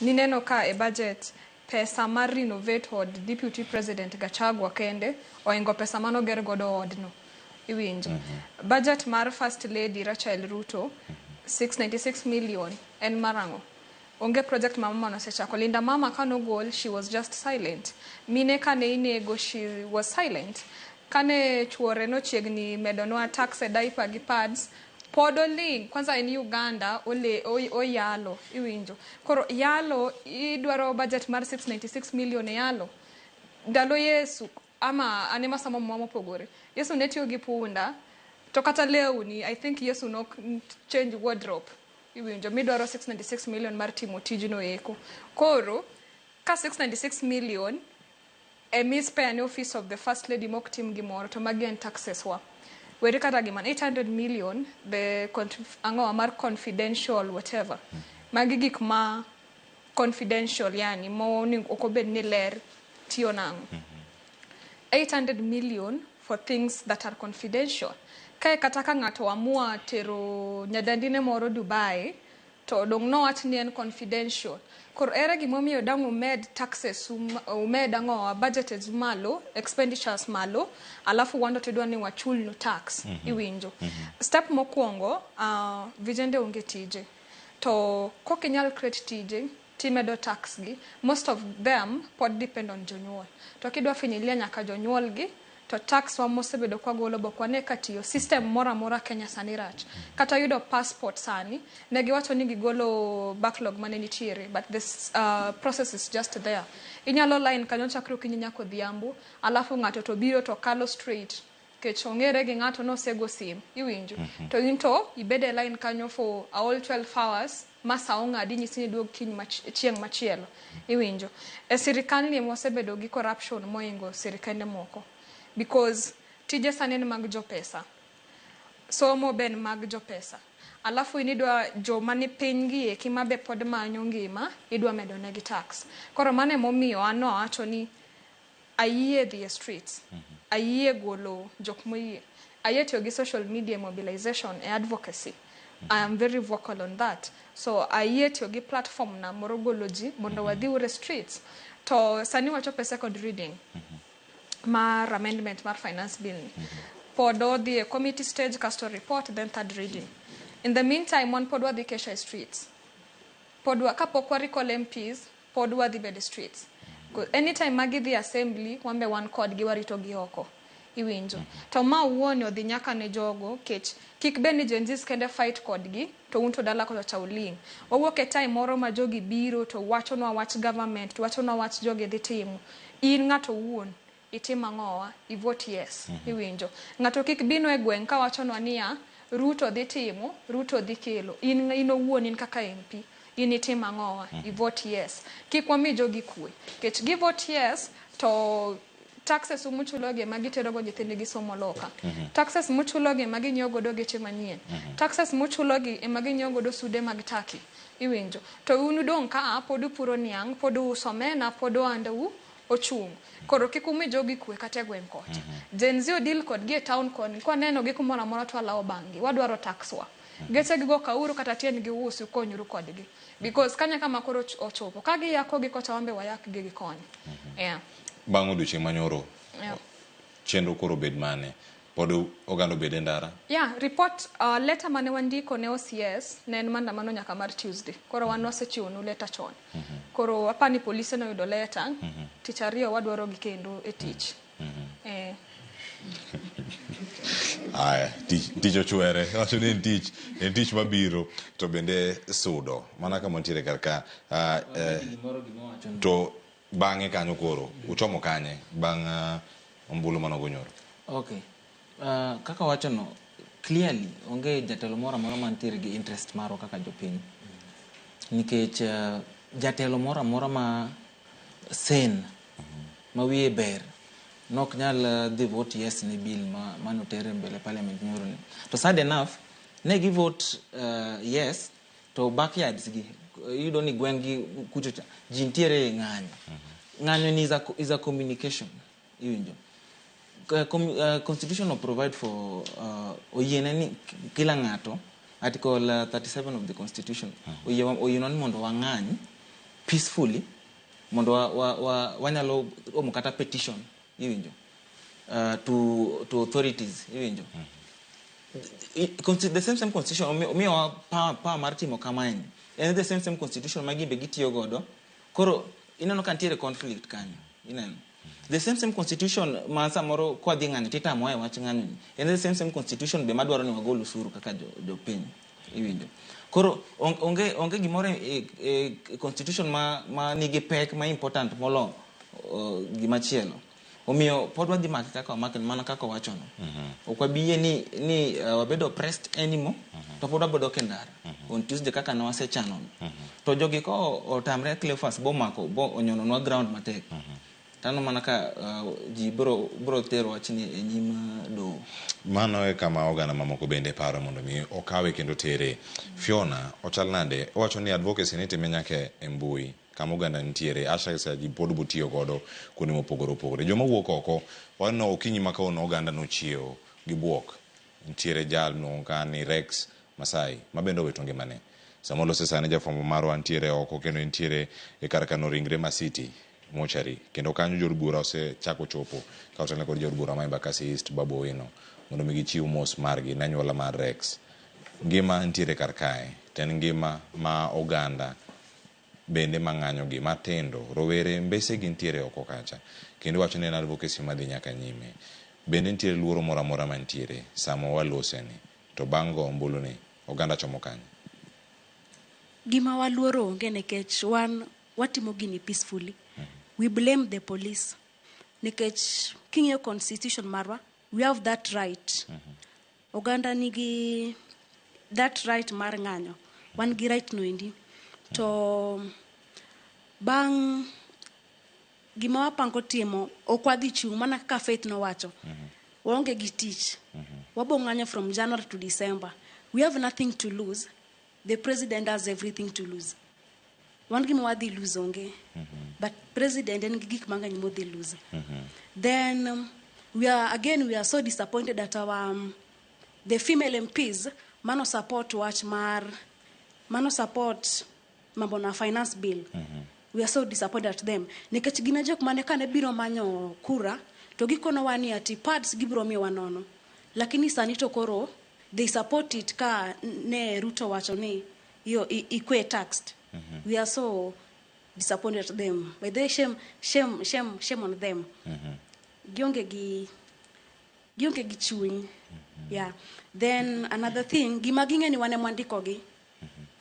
Nineno ka e budget pesa mar renovate od Deputy President Gachagua kende oingo pesa manoger godo odno. Iwinjo. Budget mar First Lady Rachel Ruto 696 million en mar ang'o? Onge project ma mama nosechako. Linda Mama kanogol, she was just silent. Mine kane inego, she was silent. Kane chuore nochiegni medonwa tax e diaper gi pads, pod oling'. Kwanza en Uganda, ole, oyalo, iwinjo. Koro yalo, idwaro budget mar 696 million e yalo. Ndalo Yesu, ama ane masomo mwa mopogore. Yesu ne tiyo gi punda, to kata lewni, I think Yesu nok change wardrobe. Iwinjo, midwaro 696 million mar timo tijno eko. Koro, ka 696 million emi spare ne office of the First Lady mok tim gimoro, to magi en taxes wa. Weri kata gima 800 million, the ang'o mar confidential whatever. Magi gik ma confidential, yani mo ok obed ni ler tiyo nang'o. 800 million for things that are confidential. Kae kata ka ng'ato amua tero nyadendine moro Dubai, To dong' nowach ni en confidential. Koro ere gimomiyo dang' umed taxes umed ang'owa budgeted malo, expenditures malo, alafu wan to tidwa ni wachulnu tax. Iwinjo. Step mokwongo, vijende onge tije. To kokinyal create tije, timedo tax gi, most of them pod depend on jonyuol. To kidwa finyilia nyaka jonyuol gi, to tax wa mosebedo kwagolo bok wane ka tiyo. System moro amora Kenya sani rach. Kata yudo passport sani, ne giwacho ni gigolo backlog mane nitiere, but this process is just there. Inyalo line kanyo chakre okinyi nyaka odhiambo, alafu ng'ato to biro to kalo straight. Kech ong'ere gi ng'ato nosego sim, iwinjo. To in to ibed e line kanyo for a whole 12 hours, ma sa ong'adi nyisi ni duog kiny chieng' machielo, iwinjo. E sirikal ni wasebedo gi corruption moingo sirikende moko. Because tije sani en mag jopesa. Somo be en mag jopesa. Alafu in idwa joma ni piny gi eki ma be pod manyo ngima, idwa medo negi tax. Koro mano emomiyo an nawacho ni ayie dhi e streets. Ayie golo jok moyie. Ayie tiyo gi social media mobilization e advocacy. I am very vocal on that. So ayie tiyo gi platform na moro golo ji mondo wadhi ure streets. To sani wachopo e second reading mar amendment mar finance bill ni. Pod odhi e committee stage kasto report then third reading. In the meantime wan pod wadhi kesha e streets. Pod wa, kapok wa recall MPs, pod wadhi bedo e streets. Anytime ma gidhi assembly, wan be wan kodgi warito gi oko. Iwinjo. To ma wuon odhi nyaka ne jogo kech kik bed ni Gen Zs kende fight kodgi to un to dala kocha cha uling'. Wawuok e time moro ma jogi biro to wachonwa wach government to wachonwa wach jogi dhi timo. In ng'ato owuon itim ang'owa, i vote yes. Iwinjo. Ng'ato kik binwa e gweng' kawachonwa niya Ruto dhi timo, Ruto dhi kelo. In owuon in kaka MP, in itim ang'owa, i vote yes. Kik wami jogi kwe. Kech gi vote yes to taxes umuchulogi ema giterogo nyithindgi somo loka. Taxes muchulogi ema ginyiewo godo geche manyien. Taxes muchulogi ema ginyiewo godo sude mag Turkey. Iwinjo. To un udong' ka pod upuro niang', pod uuso omena, pod ohandau ochung'. Koro kik umi jogi kwe kata e gweng' kocha. Gen Z odil kodgi e town koni. Kwaneno gi kumoro amora to walawo bang'gi. Wadwaro tax wa. Geche gigo kauru kata tiendgi usi ukonyru kodgi. Because kanya kama koro ochopo. Ka giyako gi kocha wan be wayak gi gi koni. Yeah. Bang' odiochieng' manyoro, chenro koro bed mane? Pod oganda obed e ndara? Yeah, report letter mane wandiko ne OCS ne en maandamano nyaka mar Tuesday. Koro wan wasechiwo nu letter chon. Koro apani polise noyudo letter. Tich ariyo wadwaro gi kendo e tich. Aya, tich ochwere. Wacho ni en tich mabiro to bende sudo. Mana kama nitiere kar ka. To bang'e kanyo koro uchomo kanye bang' ombulu manogo nyoro? Okay. Kaka wachono, clearly onge jatelo moro amora mantiere gi interest marwa kaka jopiny. Nikech jatelo moro amora ma sen ma wiye ber nok nyal dhi vote yes ne bill manoter e mbele parliament nyoro ni. To sad enough, ne gi vote yes to backyards gi iyudo ni gweng' gi kucho cha ji nitiere e ng'anyo. Ng'anyo ni is a communication, iwinjo. Constitution will provide for oyiene ni kila ng'ato, article 37 of the constitution oyienwa ni mondo wang'any peacefully mondo wanyalo omo kata petition, iwinjo, to authorities, iwinjo. The same constitution omiyowa power mar timo kamaeni. En the same constitution ma gimbe gitiyo godo. Koro ineno ka nitiere conflict kanyo, ineno. The same constitution ma samoro kwadhi ng'anyo titamowa e wach ng'anyo ni. En the same constitution be madwaro ni wagol usuru kaka jopiny, iwinjo. Koro onge gimoro e constitution ma nigi pek ma important molo gimachielo. Omiyo pod wadhi make kaka wamake mana kaka owachono. Ok wabi yie ni wabedo oppressed anymore, to pod wabedo e ndara. On Tuesday kaka ne wasechano. To jogi ko otamre Cleophas bomako bo onyononwa ground matek. Tano mana ka ji bro tero wachni e nyim doho. Mano e kama oganda mamoko bende paro mondo mi okawe kendo tere. Fiona, ochal nade? Owacho ni advocacy ni itime nyaka e mbui kama oganda nitiere, hashtags ji pod botiyo godo kuonde mopogore opogore. Joma wuok oko, waneno okinyi ma kawuono oganda nochiewo gi buok. Nitiere jal miluongo ka ni Rex Masai, ma bende owito ngimane. Sama walose sani jafwambo marwa ntiere oko kendo entiere e kar kano ringre ma City Mortuary kendo kanyo jood bura osechako chopo ka otelne kod jaod bura ma Embakasi East Babu Owino mondo mi gichiw mos margi ne anyuola mar Rex. Ngima ntiere kar kae to en ngima ma oganda bende mang'anyo gi matindo rowere mbese gintiere oko kacha kendo iwacho ni en advocacy madhi nyaka nyime. Bende nitiere luoro moro amora mantiere sama waloseni to bang' go ombulu ni oganda chomo kanye? Gima waluoro onge nikech wan watimo gini peacefully. We blame the police nikech king'iyo constitution marwa we have that right. Oganda nigi that right mar ng'anyo. Wan gi right no endi. To bang' gima wapango timo ok wadhi chung' mana kaka Faith nowacho. Waonge gi tich. Wabo ng'anyo from January to December. We have nothing to lose. The president has everything to lose. Wan gima wadhi lose onge. But president en gi gik mang'eny modhi lose. Then we are again we are so disappointed that our the female MPs mano support wach mar mano support mambo na finance bill. We are so disappointed at them nikech gin e jok mane kane biro manyo kura to gikonowa ni ati pads gibiro miyowa nono lakini sani to koro they support it ka ne Ruto wacho ni iyo ikwe taxed. We are so disappointed at them. By the way, shame, shame, shame, shame on them. Gionge gi chuny. Yeah. Then another thing, gima ging'e ni wan ema wandikogi.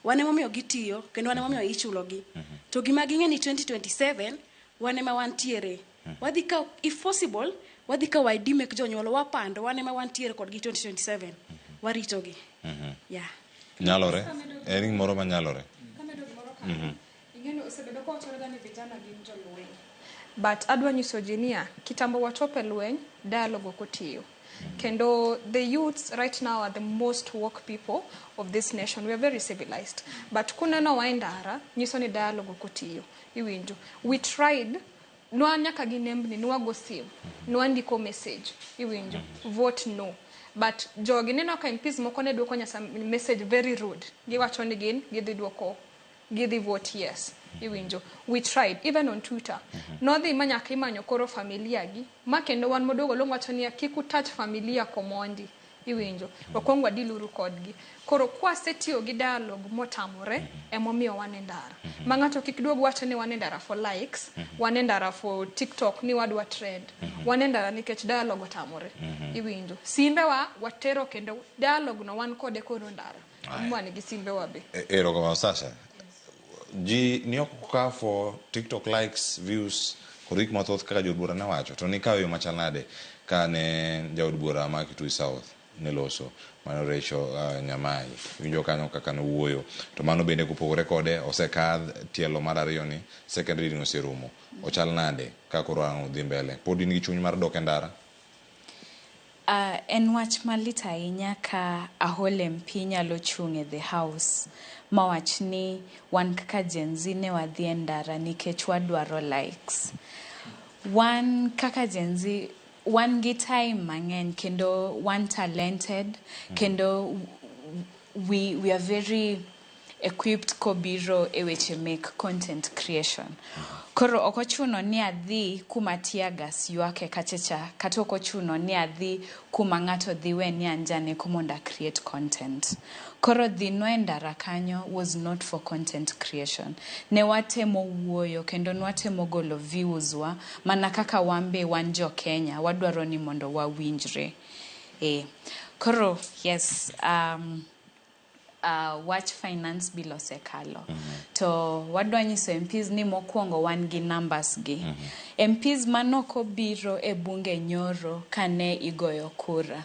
Wan ema omiyo gitiyo kendo wan ema omiyo ichulogi. To gima ging'e ni 2027 wan ema wantiere. Wadhi ka if possible wadhi kawo ID mek jonyuol wapando wan ema wantiere kodgi 2027. Waritogi. Yeah. Nyalore? En gimoro manyalore? Kamedo gimoro kanyo. Ing'eni osebedo kawachorega ni vijana gin jolweny. But adwa nyiso ji niya, kitambo wachop e lweny, dialogue ok otiyo. Kendo the youths right now are the most woke people of this nation. We are very civilized. But kuneno wa e ndara, nyiso ni dialogue ok otiyo. Iwinjo. We tried nwa nyaka gi nembni nwago sim nwandiko message iwinjo vote no but jogi neno ka MPs moko ne duoko nyasa message very rude giwacho ni gin gidhi duoko gidhi vote yes iwinjo we tried even on twitter nodhi ma nyaka imanyo koro familia gi ma kendo wan moduogo long wacho niya kik utouch familia komondi iwinjo wakwong wadiluru kodgi koro kwasetiyo gi dialogue motamore emomiyo wan e ndara ma ng'ato kik duog wacho ni wan e ndara for likes wan e ndara for tiktok ni wadwa trend wan e ndara nikech dialogue otamore iwinjo simbewa watero kendo dialogue no wan kode koro ndara wan gi simbewa be Erokamano Sasha. Ji ni ok ka for TikTok likes, views kod gik mathoth kaka jood bura ne wacho. To nikawo yo machal nade ka ne jaod bura ma Kitui South ne loso mano Rachel Nyamai. Winjo kanyo kaka nowuoyo. To mano bende kopogore kode osekadh tielo mar ariyo ni second reading oserumo. Ochal nade ka koro ang' udhi mbele? Pod in gi chuny mar dok e ndara? En wach malit ahinya ka a whole MP nyalo chung' e the house mawach ni wan kaka Gen Z ne wadhi e ndara nikech wadwaro likes. Wan kaka Gen Z wan gi time mang'eny kendo wan talented kendo we are very equipped kobiro e weche mek content creation. Koro ok ochuno ni adhi kuma tear gas ywake kachacha kata ok ochuno ni adhi kuma ng'ato dhi we ni an janeko mondo a create content. Koro dhi nwa e ndara kanyo was not for content creation. Ne watemo wuoyo kendo nwatemo golo views wa mana kaka wan be wan jo Kenya wadwaro ni mondo wawinjre. E. Koro yes wach finance bill osekalo. To wadwa nyiso MPs ni mokwongo wan gi numbers gi. MPs manok obiro e bunge nyoro kane igoyo kura.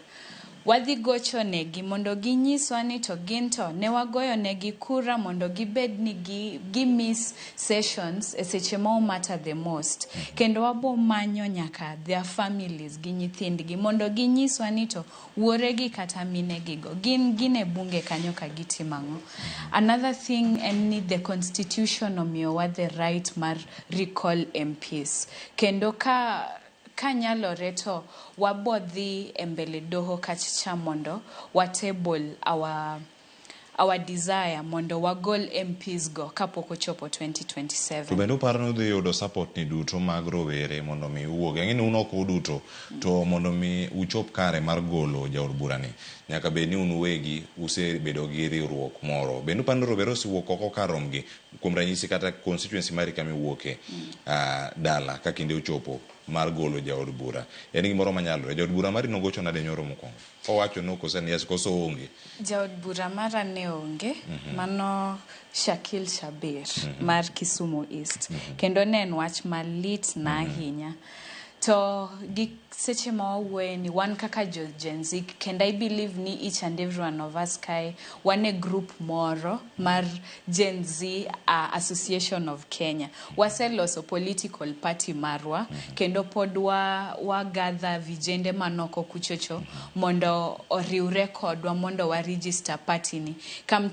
Wadhi gocho negi mondo ginyiswa ni to gin to ne wagoyo negi kura mondo gibed ni gi miss sessions e seche ma matter the most. Kendo wabo manyo nyaka their families gi nyithindgi mondo ginyiswa ni to wuoregi kata minegi go gin e bunge kanyo ka gitimo ang'o. Another thing en ni the constitution omiyowa the right mar recall MPs. Kendo ka kanyalore to wabo dhi e mbele doho kachacha mondo wa table our our desire mondo wagol MPs go kapok ochopo 2027. To bende uparo ni udhi yudo support ni duto mag rowere mondo mi uwuog? Ang'e ni un ok uduto, to mondo mi uchop kare mar golo jaod burani, nyaka bed ni un uwegi usebedo gi riwruok moro. Bende uparo ni rowere osewuok oko kar romgi? Kuom ranyisi kata constituency mari kama iwuoke, dala ka kinde ochopo mar golo jaod bura. En gimoro manyalore. Jaod bura mari nogocho nade nyoro mokwongo? Owacho no koso en yes koso onge? Jaod bura mara ne onge, mano Shakil Shabir mar Kisumu East. Kendo ne en wach malit na ahinya. To gi seche ma wawuoye ni wan kaka jo Gen Z, kendo I believe ni each and every one of us kae wan e group moro mar Gen Z Association of Kenya. Waseloso political party marwa, kendo pod wa gather vijende manoko kuchocho mondo oriwre kodwa mondo wa register party ni. Come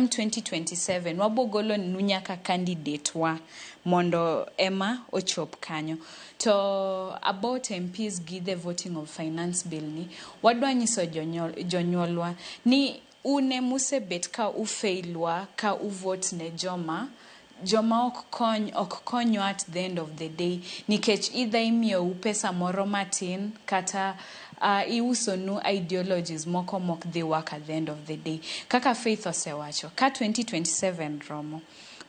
2027 wabogolo nu nyaka candidate wa mondo ema ochop kanyo. To about MPs gi the voting of finance bill ni, wadwa nyiso jonyuolwa ni une musebet ka ufailwa ka uvote ne joma ok konywa at the end of the day, nikech either imiyou pesa moro matin kata iusonu ideologies moko mok dhi work at the end of the day. Kaka Faith osewacho, ka 2027 romo,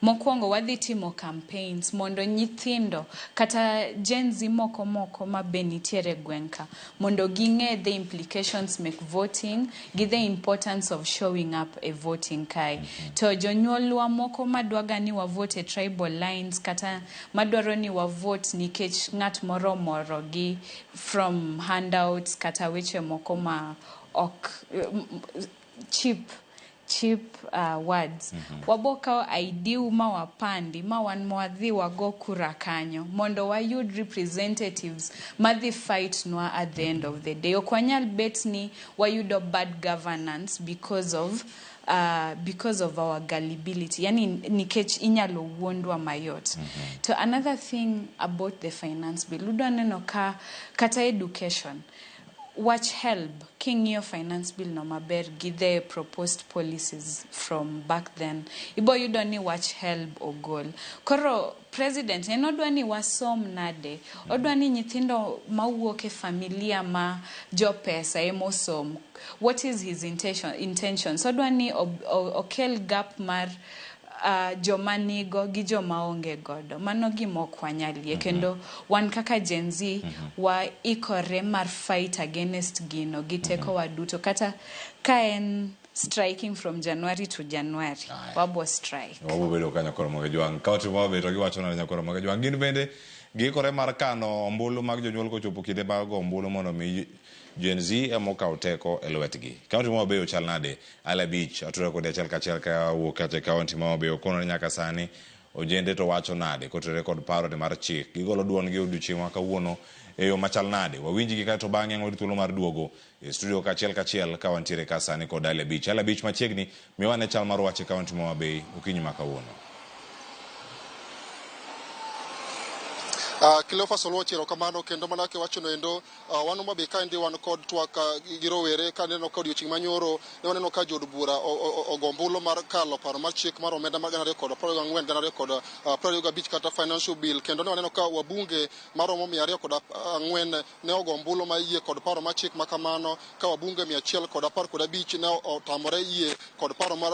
mokwongo wadhi timo campaigns mondo nyithindo kata Gen Z moko ma be nitiere gweng' ka mondo ging'e the implications mek voting gi the importance of showing up e voting kae. To jonyuolwa moko madwaga ni wavote e tribal lines kata madwaro ni wavote nikech ng'at moro omorogi from handouts kata weche moko ma ok cheap words. Wabo kawo ID ma wapandi ma wan mwadhi wago kura kanyo mondo wayud representatives madhi fight nwa at the end of the day. Ok wanyal bet ni wayudo bad governance because of our gullibility. Yani nikech inyalo wuondwa mayot. To another thing about the finance bill, udwa neno ka kata education, watch help king'iyo finance bill no maber gi the proposed policies from back then, ibo yudo ni wach help ogol. Koro president en odwa ni wasom nade, odwa ni nyithindo mawuok e familia ma jopesa emosom. What is his intention? So odwa ni okel gap mar joma nigo gi joma onge godo. Mano gima ok wanyalie. Kendo wan kaka Gen Z wa ikore mar fight against gino gi teko wa duto. Kata ka en striking from January to January, wabo strike. Wabo bedo kanyo koro moge jwang'. Ka watimo wabedo giwacho nade nyakoro moge jwang'. Gin bende giikore mar kano ombulu mag jonyuol kochopo kinde mag go ombulu mondo mi Gen Z ema okaw teko e lwetgi. Kaunti ma Homa Bay ochal nade? Ala Beach, atura kod achiel kachiel ka wuok kacha e kaunti ma Homa Bay okono ni nyaka sani ojende to wacho nade kotenore kod paro mar chik. Gigolo duondgi odiochieng' ma kawuono e yo machal nade? Wawinjgi kaeto bang'e wayud thuolo mar duogo e studio kachiel kachiel ka wantiere ka sani kod Ala Beach. Ala Beach machiegni miwa ne chal mar wach e kaunti ma Homa Bay okinyi ma kawuono. Cleophas Oluoch, erokamano kendo mana kiwacho no endo, wan Homa Bay kaendi wan kod twak gi rowere kaneno ka odiochieng' manyoro ne waneno ka jood bura ogo ombulu mar kalo paro mar chik mar omenda mar 2024 2025 kata financial bill, kendo ne waneno ka wabunge maromo 204 ne ogo ombulu mar yie kod paro mar chik makamano, ka wabunge 115 ne otamore yie kod paro mar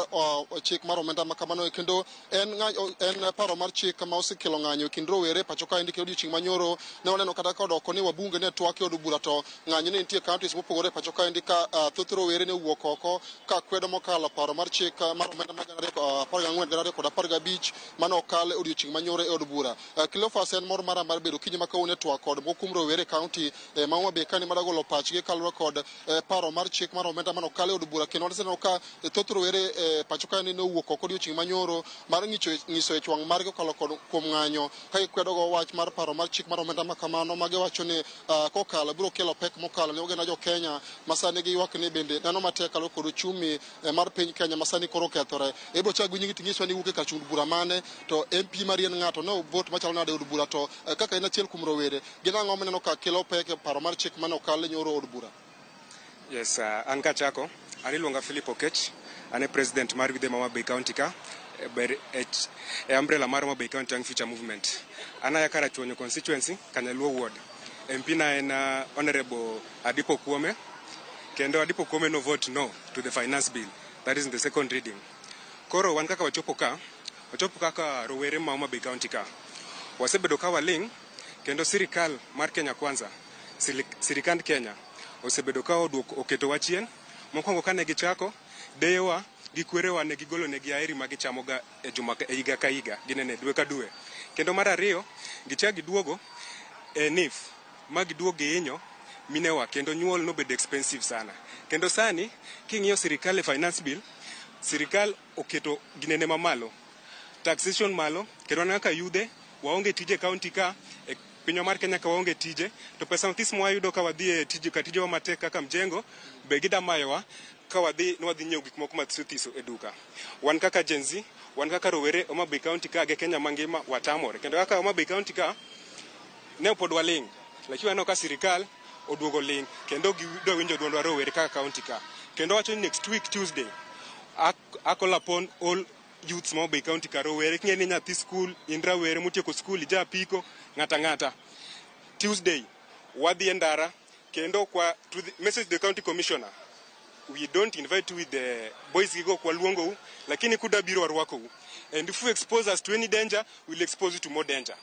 chik mar omenda makamano. Kendo en paro mar chik ma osekelo ng'anyo e kind rowere pacho kaendi. Kendo odiochieng' manyoro ne waneno kata ka odoko ni wabunge ne twak e od bura to ng'anyo ne nitie counties mopogore pacho kaendi ka thoth rowere ne owuok oko ka kwedo mokalo paro mar chik mar omenda mar 2014 2015 mane okal odiochieng' manyoro e od bura. Cleophas, en mor mara mar bedo kinyi ma kawuono e twak kod moko kuom rowere e county ma Homa Bay kaendi madwa golo pachgi kaluwore kod paro mar chik mar omenda mane okal e od bura. Kendo waseneno ka thoth rowere pacho kaendi ne owuok oko odiochieng' manyoro mar nyiso ich wang' margi kokalo kod kuom ng'anyo ka gikwedogo wach mar paro mar chik mar omenda makamano ma giwacho ni kokalo biro kelo pek mokalo ne oganda jo Kenya ma sani giywak ni bende neno matek kaluwore kod uchumi mar piny Kenya ma sani koro okethore. Ibiro chak gi nyingi ting'iswa ni iwuok e kar chung' bura mane, to MP mari en ng'ato ne vote machalo nade e od bura, to kaka en achiel kuom rowere, gin ang'o mineno ka kelo pek e paro mar chik mane okal nyoro od bura? Yes, an kachako, an iluonga Philip Okech, An e president mar Withe Homa Bay County ka ber e umbrella mar Homa Bay County Young Future Movement. An aya Karachuonyo constituency, Kanyaluo ward. MP na en Honorable Adipo Kuome. Kendo Adipo Kuome no vote no to the finance bill. That is in the second reading. Koro wan kaka wachopo ka, wachopo kaka rowere ma Homa Bay County ka. Wasebedo ka waling' kendo sirikal mar Kenya Kwanza, sirikand Kenya osebedo ka oduoko oketowa chien. Mokwongo kane gichako, deyewa gi kwerewa ne gigolo negi aheri ma gichamoga e juma e higa ka higa, ginene dwe ka dwe. Kendo mar ariyo, gichak giduogo e NHIF ma giduogo gihinyo minewa kendo nyuol nobedo expensive sana. Kendo sani king'iyo sirikal e finance bill, sirikal oketo ginene mamalo, taxation malo, kendo wan kaka yudhe waonge tije e county ka, e pinywa mar Kenya ka waonge tije, to pesa mathis mwayudo ka wadhi e tije ka tijewa matek kaka mjengo, be gida mayowa ka wadhi ni wadhi nyiewo gik moko mathiso thiso e duka. Wan kaka Gen Z, wan kaka rowere Homa Bay County ka gi Kenya mangima watamore. Kendo kaka Homa Bay County ka ne pod waling', lakini waneno ka sirikal oduogo ling' kendo gidwa winjo duondwa rowere kaka county ka. Kendo wacho ni next week Tuesday, I call upon all youths ma Homa Bay County ka rowere, king'e ni nyathi skul, in rawere motieko skul, ija apiko, ng'ata ng'ata. Tuesday, wadhi e ndara, kendo kwa to the, message the county commissioner, we don't invite you with the boys gigo kwa luongou, lakini kuda biro warwakou. And if you expose us to any danger, we'll expose you to more danger.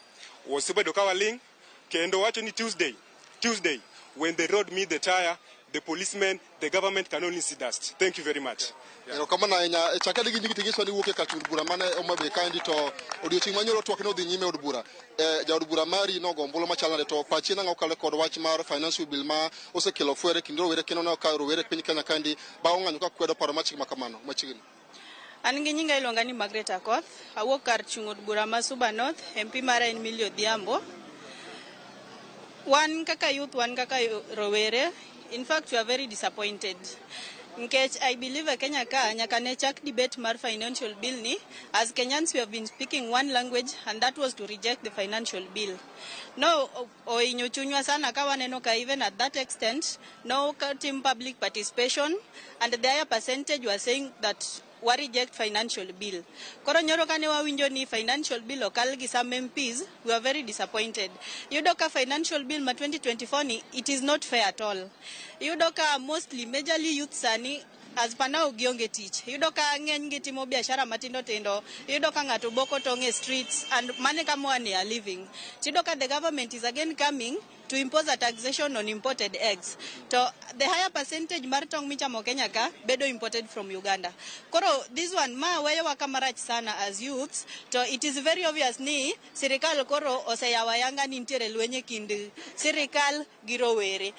Wasebedo ka waling', kendo wacho ni Tuesday, when the road meet the tire, the policemen, the government can only see dust. Thank you very much. Erokamano ahinya. Chakre gi nyingi tinyiso ni wuok e kar od bura mane Homa Bay kaendi to odiochieng' manyoro twak ne odhi nyime e od bura. Jaod bura mari nogo ombulu machal nade to pachi nang'o kokalo kod wach mar financial bill ma osekelo fwere e kind rowere kendo ne ka rowere e piny Kenya kaendi bang' ng'anyo ka kwedo paro mar chik ma kamano machiegni. An gi nyinga iluonga ni Margaret Akoth. Awuok kar chung' od bura ma Suba North. MP mara en Millie Odhiambo. Wan kaka youth, wan kaka rowere, in fact we are very disappointed. Nikech I believe e Kenya ka nyaka ne chak debate mar financial bill ni, as Kenyans we have been speaking one language and that was to reject the financial bill. No ohinyo chunywa sana ka waneno ka even at that extent no tim public participation and the higher percentage were saying that wa reject financial bill. Koro nyoro kane wawinjo ni financial bill okal gi some MPs, we were very disappointed. Iyudo ka financial bill ma 2024 ni, it is not fair at all. Iyudo ka mostly, majorly youth sani, as per now gionge tich. Iyudo ka ng'eny gi timo biashara matindo tindo. Iyudo ka ng'ato boko tong' e streets and mane kama wane are living. Tiyudo ka the government is again coming to impose a taxation on imported eggs. To the higher percentage mar tong' michamo Kenya ka bedo imported from Uganda. Koro this one ma weyowa kama rach sana as youths, to it is very obvious ni sirikal koro oseyawo ayanga ni nitiere lweny e kind sirikal gi rowere.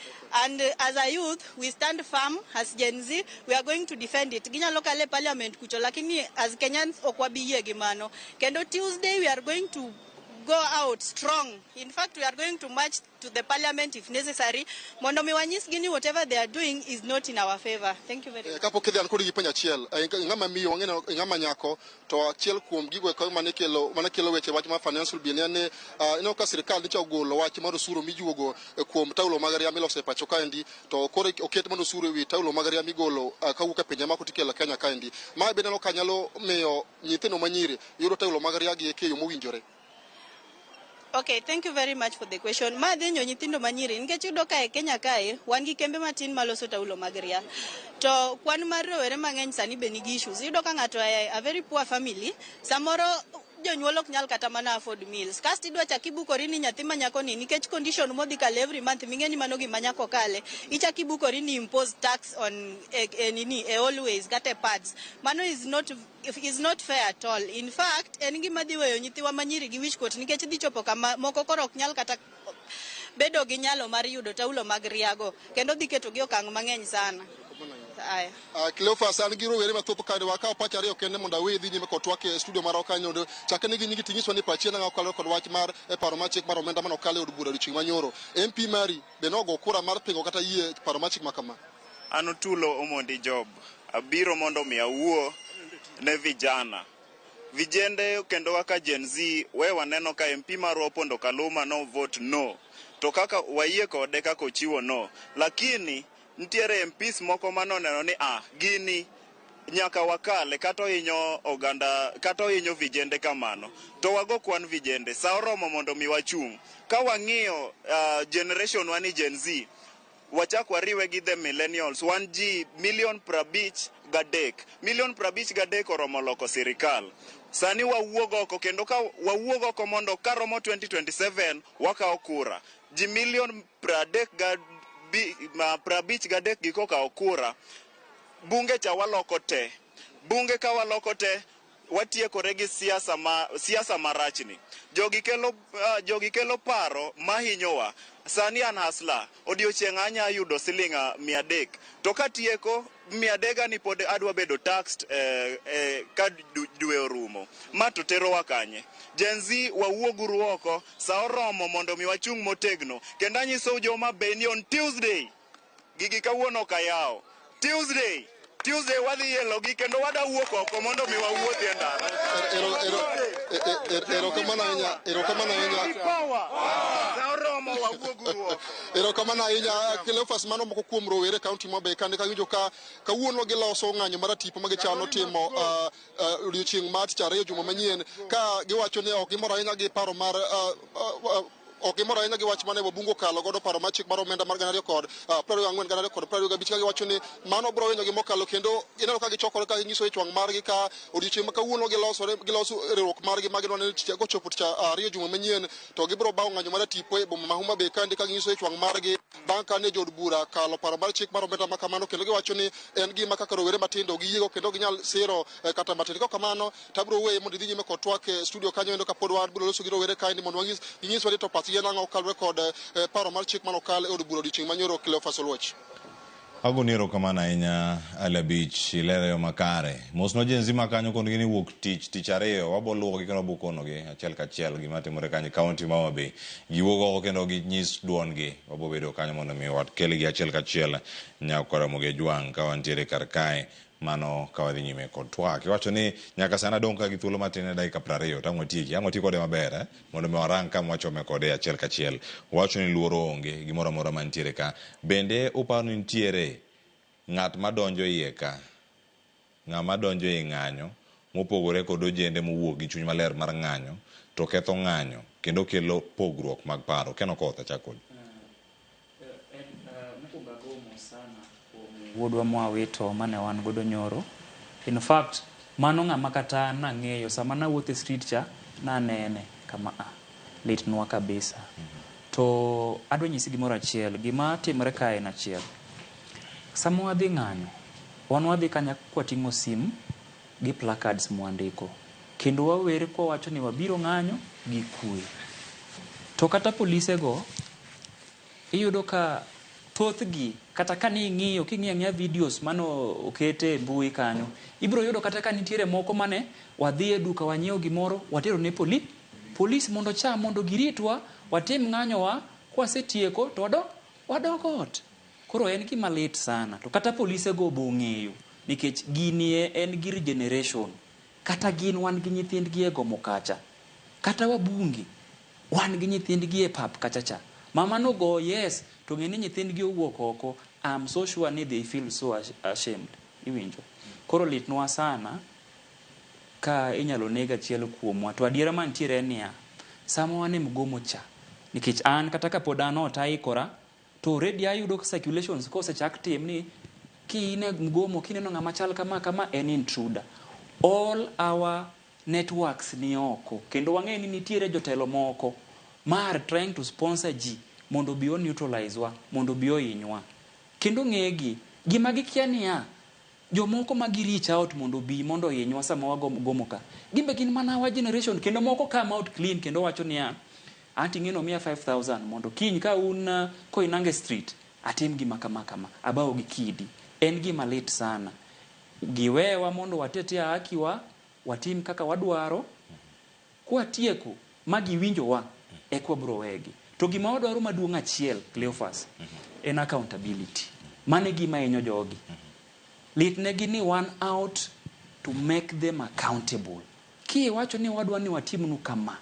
And as a youth, we stand firm as Gen Z, we are going to defend it. Ginyalo kale parliament kucho, lakini as Kenyans ok wabi yie gi mano. Kendo Tuesday we are going to go out strong. In fact, we are going to march to the parliament if necessary. Mondo mi wanyisgi ni whatever they are doing is not in our favor. Thank you very much. Kapok idhi an kodi gi penjo achiel, ng'ama miyo wang'e ng'ama nyako to achiel kuom gigo eko mane kelo weche wach mar financial bill en ni ineno ka sirikal nyocha ogolo wach mar osuru mijuogo kuom taulo mag ria miloso e pacho kaendi to koro oket mana osuru ewi taulo mag ria migolo kawuok e pinje moko tikelo Kenya kaendi. Mae bende ineno ka nyalo miyo nyithindo manyiri yudo taulo mag ria gi e yo mowinjore. Okay, thank you very much for the question. Ma dhi hinyo nyithindo manyiri nikech iyudo ka e Kenya kae wan gi kembe matin maloso taulo mag ria. To kwan mar rowere mang'eny sani be nigi issues. Iyudo ka ng'ato e a very poor family, samoro jonyuol ok nyal kata mana afford meals. Kasto idwa chak ibukori ni nyathi ma nyako ni nikech condition modhi kale every month ming'e ni mano gima nyako kale. Ichak ibukori ni impose tax on e nini e always kata e pads. Mano is not fair at all. In fact, en gima dhi weyo nyithiwa manyiri gi wichkuot nikech dhi chopo kama moko koro ok nyal kata bedo gi nyalo mar yudo taulo mag riago kendo dhi keto gi okang' mang'eny sana. Aya. Cleophas, an gi rowere mathoth ka wakawo pacha ariyo kende mondo awe dhi nyime kod twak e studio marwa kanyo mondo chakre nigi nyingi tinyiswa ni pachi en ang'o kokalo kod wach mar paro mar chik mar omenda mane okal e od bura odiochieng' manyoro. MP mari be nogo kura mar pingo kata yie paro mar chik ma kama. An Otulo Omondi Job. Abiro mondo mi awuo ne vijana. Vijende kendo kaka Gen Z we waneno ka MP marwa Opondo Kaluma no vote no. To kaka wayie kode kaka ochiwo no. Lakini nitiere MPs moko manoneno ni gini Nyaka wakale kata ohinyo oganda kata ohinyo vijende kamano to wago kwan vijende. Sa oromo mondo mi wachung'. Ka wang'iyo generation wa ni Gen Z, wachak wariwe gi the millennials, wan ji milion 53. Milion 53 oromo loko sirikal. Sani wawuog oko kendo ka wawuog oko mondo karomo 2027 wakawo kura. Ji milion 53 gi kokawo kura, bunge cha waloko te. Bunge ka waloko te, watiekore gi siasa marachni. Jogi kelo paro mahinyowa. Sani an hustler, odiochieng' anya yudo siling 300. To katieko 300 ni pod adwa bedo taxed ka dwe orumo. Ma to terowa kanye? Gen Z, wawuoguru oko, sa oromo mondo mi wachung' motegno. Kendo anyisou joma Bay ni on Tuesday, gigi kawuono ok ayawo. Tuesday wadhi yelogi kendo wada wuok oko mondo mi wawuothi e ndara. Erokamano ahinya, erokamano ahinya. Sa oromo wawuoguru oko. Erokamano ahinya Cleophas, mano moko kuom rowere kaunti ma Bay kane kawinjo ka kawuono giloso ng'anyo mar tipo ma gichano timo odiochieng' mar tich ariyo juma manyien, ka giwacho ni ok gimor ahinya gi paro mar ok gimor ahinya gi wach mane wabunge okalo godo paro mar chik mar omenda mar 2024 2025, ka giwacho ni mano biro hinyogi mokalo. Kendo ineno ka gichokore ka ginyiso ich wang' margi ka odiochieng' ma kawuono gilosore giloso riwruok margi ma gidwa ni tich kochopo tich ariyo juma manyien to gibiro bawo ng'anyo mar tipo e boma ma Homa Bay kaendi, ka ginyiso ich wang' margi bang' kane jood bura kalo paro mar chik mar omenda ma kamano. Kendo giwacho ni en gima kaka rowere matindo giyiego kendo ginyal siro kata matin. Kok kamano to abiro weye mondo idhi nyime kod twak e studio kanyo endo, kapod wabiro loso gi rowere kaendi mondo wang'is ginyiswa ni to pachgi en ang'o kaluwore kod paro mar chik manokal e od bura odiochieng' manyoro. Cleophas Oluoch. Agoni erokamano ahinya Ali Abich, ilero yo makare. Mosno Gen Z ma kanyo kondgi ni wuok tich ariyo wabo luwogi kendo wabo konogi achiel kachiel gima timore kanyo e kaunti ma Homa Bay. Giwuog oko kendo ginyis duondgi, wabo bedo kanyo mondo mi wakelgi achiel kachiel nyaka Ramogi Ojwang' ka wantiere kar kae. Mano ka wadhi nyime kod twak. Iwacho ni nyaka sani adong' ka gi thuolo matin e dakika 20 to ang' watieki. Ang' wati kode maber mondo mi warang kama wachome kode achiel kachiel. Wacho ni luoro onge gimoro amora mantiere ka. Bende uparo ni nitiere ng'at madonjo iye ka, ng'ama donjo ei ng'anyo mopogore kod ojende mowuok gi chuny maler mar ng'anyo to ketho ng'anyo kendo kelo pogruok mag paro. Ken Okoth, achak kodi. Mokwongo ago mos sana kuom wuodwa mwawito mane wan godo nyoro. In fact, mano ng'ama kata nang'eyo sama nawuotho e street cha, nanene kama a litnwa kabisa. To adwa nyisi gimoro achiel, gima timore kae en achiel. Sama wadhi ng'anyo, wan wadhi kanya kwating'o sim gi placards mwandiko. Kendo wawer kwawacho ni wabiro ng'anyo gi kwe. To kata polisego, iyudo ka thothgi kata ka ning'iyo king'iyo ang'iya videos mano okete e mbui kanyo, ibiro yudo kata ka nitiere moko mane wadhi e duka wanyiewo gimoro watero ne polis mondo ocham mondo giritwa watim ng'anyowa kwasetieko to wadok ot. Koro en gima lit sana to kata polisego be ong'eyo nikech gini en gir generation. Kata gin wan gi nyithindgi e gomo kacha, kata wabunge wan gi nyithindgi e pap kacha cha. Mama nogo yes to ng'e ni nyithindgi owuok oko, I'm so sure ni they feel so ashamed. Iwinjo? Koro litnwa sana ka inyalo neg achiel kuomwa. To adiera mantiere en niya, sama wan e mgomo cha, nikech an kata kapod an ot aikora, to already ayudo circulations kosechak tim ni ki in e mgomo kineno ng'ama chal kama kama en intruder. All our networks ni oko kendo wang'eyo ni nitiere jotelo moko ma are trying to sponsor ji mondo obi o neutralize wa, mondo obi ohinywa. Kendo ng'egi, gima gikia niya, jomoko ma gi reach out mondo obi mondo ohinywa sama wagomo ka, gin be gin mana our generation kendo moko come out clean kendo wacho niya, anti ing'e nomiya 5000 mondo kiny ka un Koinange Street atim gima kama kama, abawo gi kidi. En gima lit sana. Giwewa mondo watetea haki wa, watim kaka wadwaro, kwatieko ma giwinjowa, eka wabiro wegi. To gima wadwaro maduong' achiel, Cleophas, en accountability. Mano e gima hinyo jogi. Litnegi ni wan out to make them accountable. Kiwacho ni wadwa ni watimnu kama,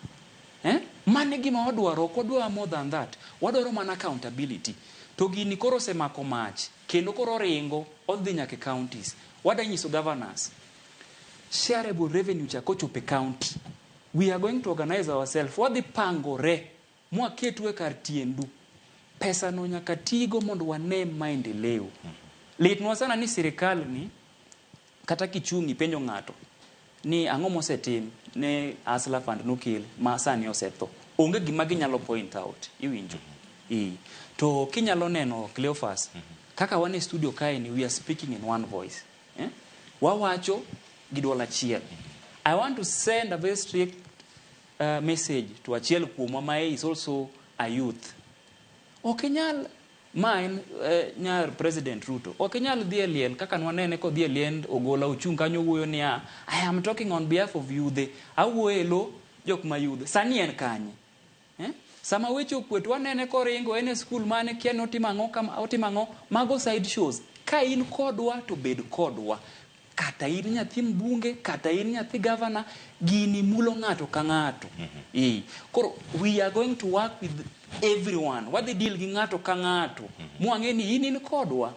eh? Mano e gima wadwaro, ok wadwar more than that. Wadwaro mana accountability. To gini koro osemako mach kendo koro oringo odhi nyaka e counties. Wadwa nyiso governors shareable revenue cha kochopo e county we are going to organize ourselves wadhi pangore mwaketu e kar tiendu pesa no nyaka tigo mondo wane maendeleo litnwa sana ni sirikal ni kata kichung' ipenjo ng'ato ni ang'o mosetim ne Hustler Fund nokel ma sani osetho onge gima ginyalo point out iwinjo mm. To kinyalo neno Cleophas kaka wan e studio kae ni we are speaking in one voice eh? Wawacho gi duol achiel I want to send a very strict message to achiel kuomwa ma is also a youth ok inyal ma en nyar President Ruto ok inyal dhi e liel kaka nwanene kodhi e liend Ogola ochung' kanyo owuoyo niya I am talking on behalf of yudhe awuoyo e lo jok ma yudhe sani en kanye eh? Sama weche okwe to wanene koringo en e skul mane kia ni otimo ang'o kama otimo ang'o mago side shows ka in kodwa to bed kodwa kata in nyathi mbunge kata in nyathi gavana gini mulo ng'ato ka ng'ato mm. Koro we are going to work with everyone wadhi deal gi ng'ato ka ng'ato mwang'e ni in in kodwa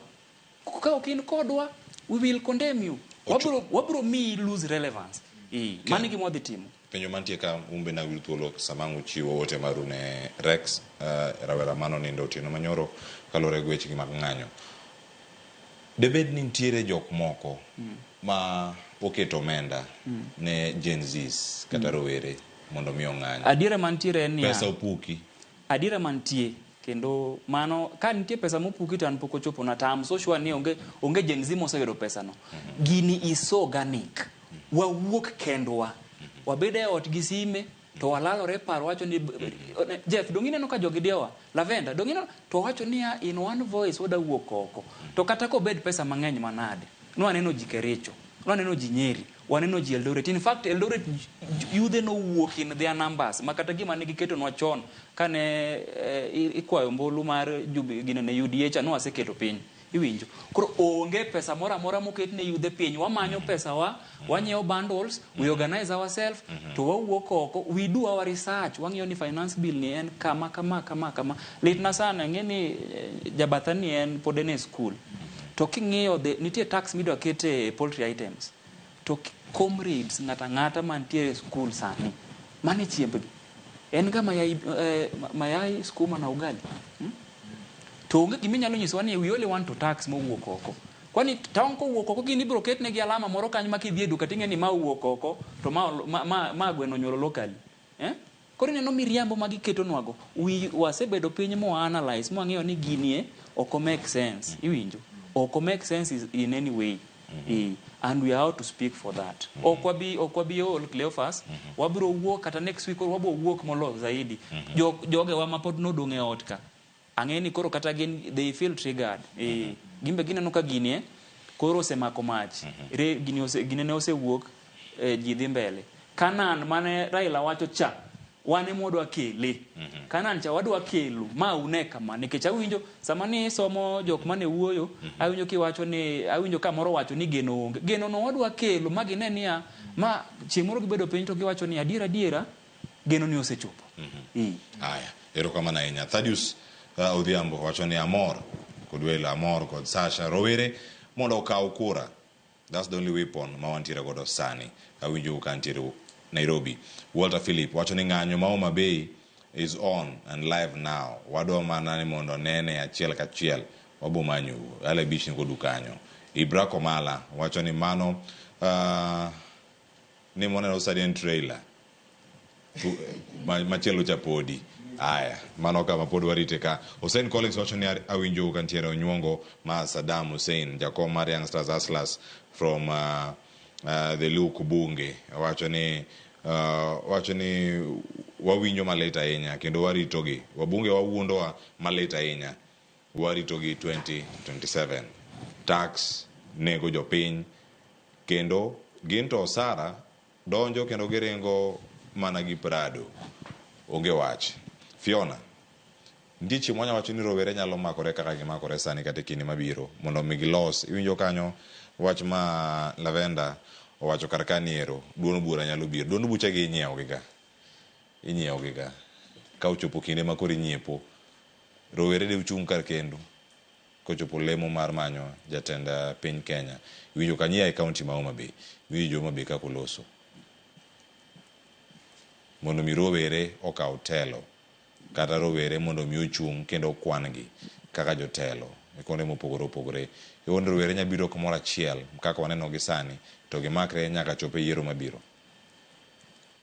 ka ok in kodwa we will condemn you wabro wabro miyi lose relevance mano e gima wadhi timo Penjo mantie ka un bende ayud thuolo sama ang' uchiwo ote maru ne Rex rawera mano nindo otieno manyoro kaluwore gi wechegi mag ng'anyo. Debed ni nitiere jok moko ma oketo omenda ne Gen Zs kata rowere mondo mi ong'any. Adiera mantiere en niya, Pesa opuki. Adiera mantie kendo mano ka nitie pesa mopuki to an pok ochopona to I'm so sure ni onge onge Gen Z moseyudo pesa no. Gini is so organic. Wawuok kendwa. Wabed e ot gi sime to walalore e paro wacho ni Jeff dong ineno ka jogi diewa Lavenda dong ineno to wacho niya in one voice wada wuok oko to kata kobed pesa mang'eny manade nwaneno ji Kericho nwaneno ji Nyeri waneno ji Eldoret in fact Eldoret yudhe nowuok in their numbers ma kata gima ne giketonwa chon kane ikwayo ombulu mar gine ne UDA cha nwaseketo piny Iwinjo? Koro onge pesa moro amora moket ne yudhe piny. Wamanyo pesa wa, wanyiewo bundles, we organize ourselves, to wawuok oko, we do our research, wang'iyo ni finance bill ni en kama kama kama kama. Litna sana, ing'e ni jabatha ni en pod en e school. To king'iyo the, nitie tax midwa ket e poultry items. To comrades, ng'ata ang'ata mantiere e school sani, mano e chiembgi. En ga mayai, mayai, skuma na ugali. To onge gima inyalo nyisowa ni we only want to tax mowuok oko. Kwani tong' kowuok oko gin ibiro ketnegi alama moro kanyo ma kidhi e duka ting'e ni ma owuok oko to ma, ma, ma, ma gweno onyuolo locally. Eh? Koro ineno miriambo ma giketonwago. We wasebedo piny mwa analyze mwang'eyo ni gini e ok o make sense. Iwinjo? Ok o make sense is in any way. Eh, and we are out to speak for that. Ok wabi ok wabi ol Cleophas, wabiro wuok kata next week koro wabiro wuok molo zaidi. Jogewa ma pod nodong' e ot ka. Ang'e ni koro kata gin they feel triggered. Eh, gin be gineno ka gini e koro osemako mach. Re, gini ose, gini ne osewuok ji dhi mbele. Canaan mane Raila wacho cha wan ema wadwa kele. Canaan cha wadwa kelo ma une kama nikech awinjo sama ni isomo jok mane wuoyo awinjo kiwacho ni awinjo ka moro wacho ni geno onge. Geno no wadwa kelo ma gine niya ma chieng' moro gibedo piny to giwacho ni adiera adiera geno ni osechopo. Haya, erokamano ahinya. Thaddeus Odhiambo wacho ni amor kod welo, amor kod Sasha. Rowere mondo okaw kura. That's the only weapon ma wantiere godo sani. Awinjou ka antiere Nairobi. Walter Philip wacho ni ng'anyo ma Homa Bay is on and live now. Wadwa mana ni mondo nene achiel kachiel. Wabo manyou. Ale beach ni kodu kanyo. Ibra Komala wacho ni mano ni moneno sani en trailer. Machielo cha podi. Aya, mano kama pod warite ka. Hussein Collins wacho ni awinjou ka ntiere Onyuongo ma Saddam Hussein, jakom mar Youngsters Hustlers from the Luke Bunge. Wacho ni wacho ni wawinjo malit ahinya kendo waritogi. Wabunge wawuondowa malit ahinya. Waritogi 2027. Tax nego jopiny kendo gin to osara donjo kendo giringo mana gi Prado. Onge wach. Fiona, nitie chieng' mwanya wacho ni rowere nyalo makore kaka gimakore sani kata e kinde mabiro mondo mi gilos. Iwinjo kanyo wach ma Lavenda owacho kar ka ni ero, duond bura nyalo biro. Duond buche gi inyiewo gi ga. Inyiewo gi ga. Ka ochopo kinde ma koro inyiepo, rowere de uchung' kar kendu. kochopo lemo mar manyo jatend piny Kenya. Iwinjo kanyo e kaunti ma Homa Bay, iwinjo jo Homa Bay kaka oloso mondo mi rowere okaw telo kata rowere mondo mi ochung' kendo okwan gi kaka jotelo e kuonde mopogore opogore. Iwuon rowere nyalo biro kamoro achiel kaka waneno gi sani to gimakre nyaka chop e yiero mabiro.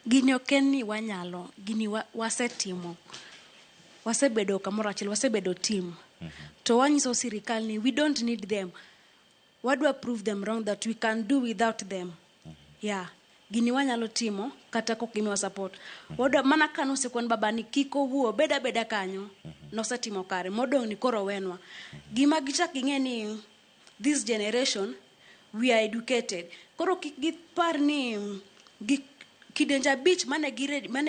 Gini ok en ni wanyalo, gini wasetimo. Wasebedo kamoro achiel, wasebedo team. To wanyiso sirikal ni we don't need them. Wadwa prove them wrong that we can do without them. Yeah. Gini wanyalo timo kata kok gimiwa support. Wadwa mana ka nosekwan baba ni kik owuo, bed abeda kanyo. Nosetimo kare, modong' ni koro wenwa. Gima gichak ging'e ni this generation we are educated. Koro kik gipar ni gik kidienje abich mane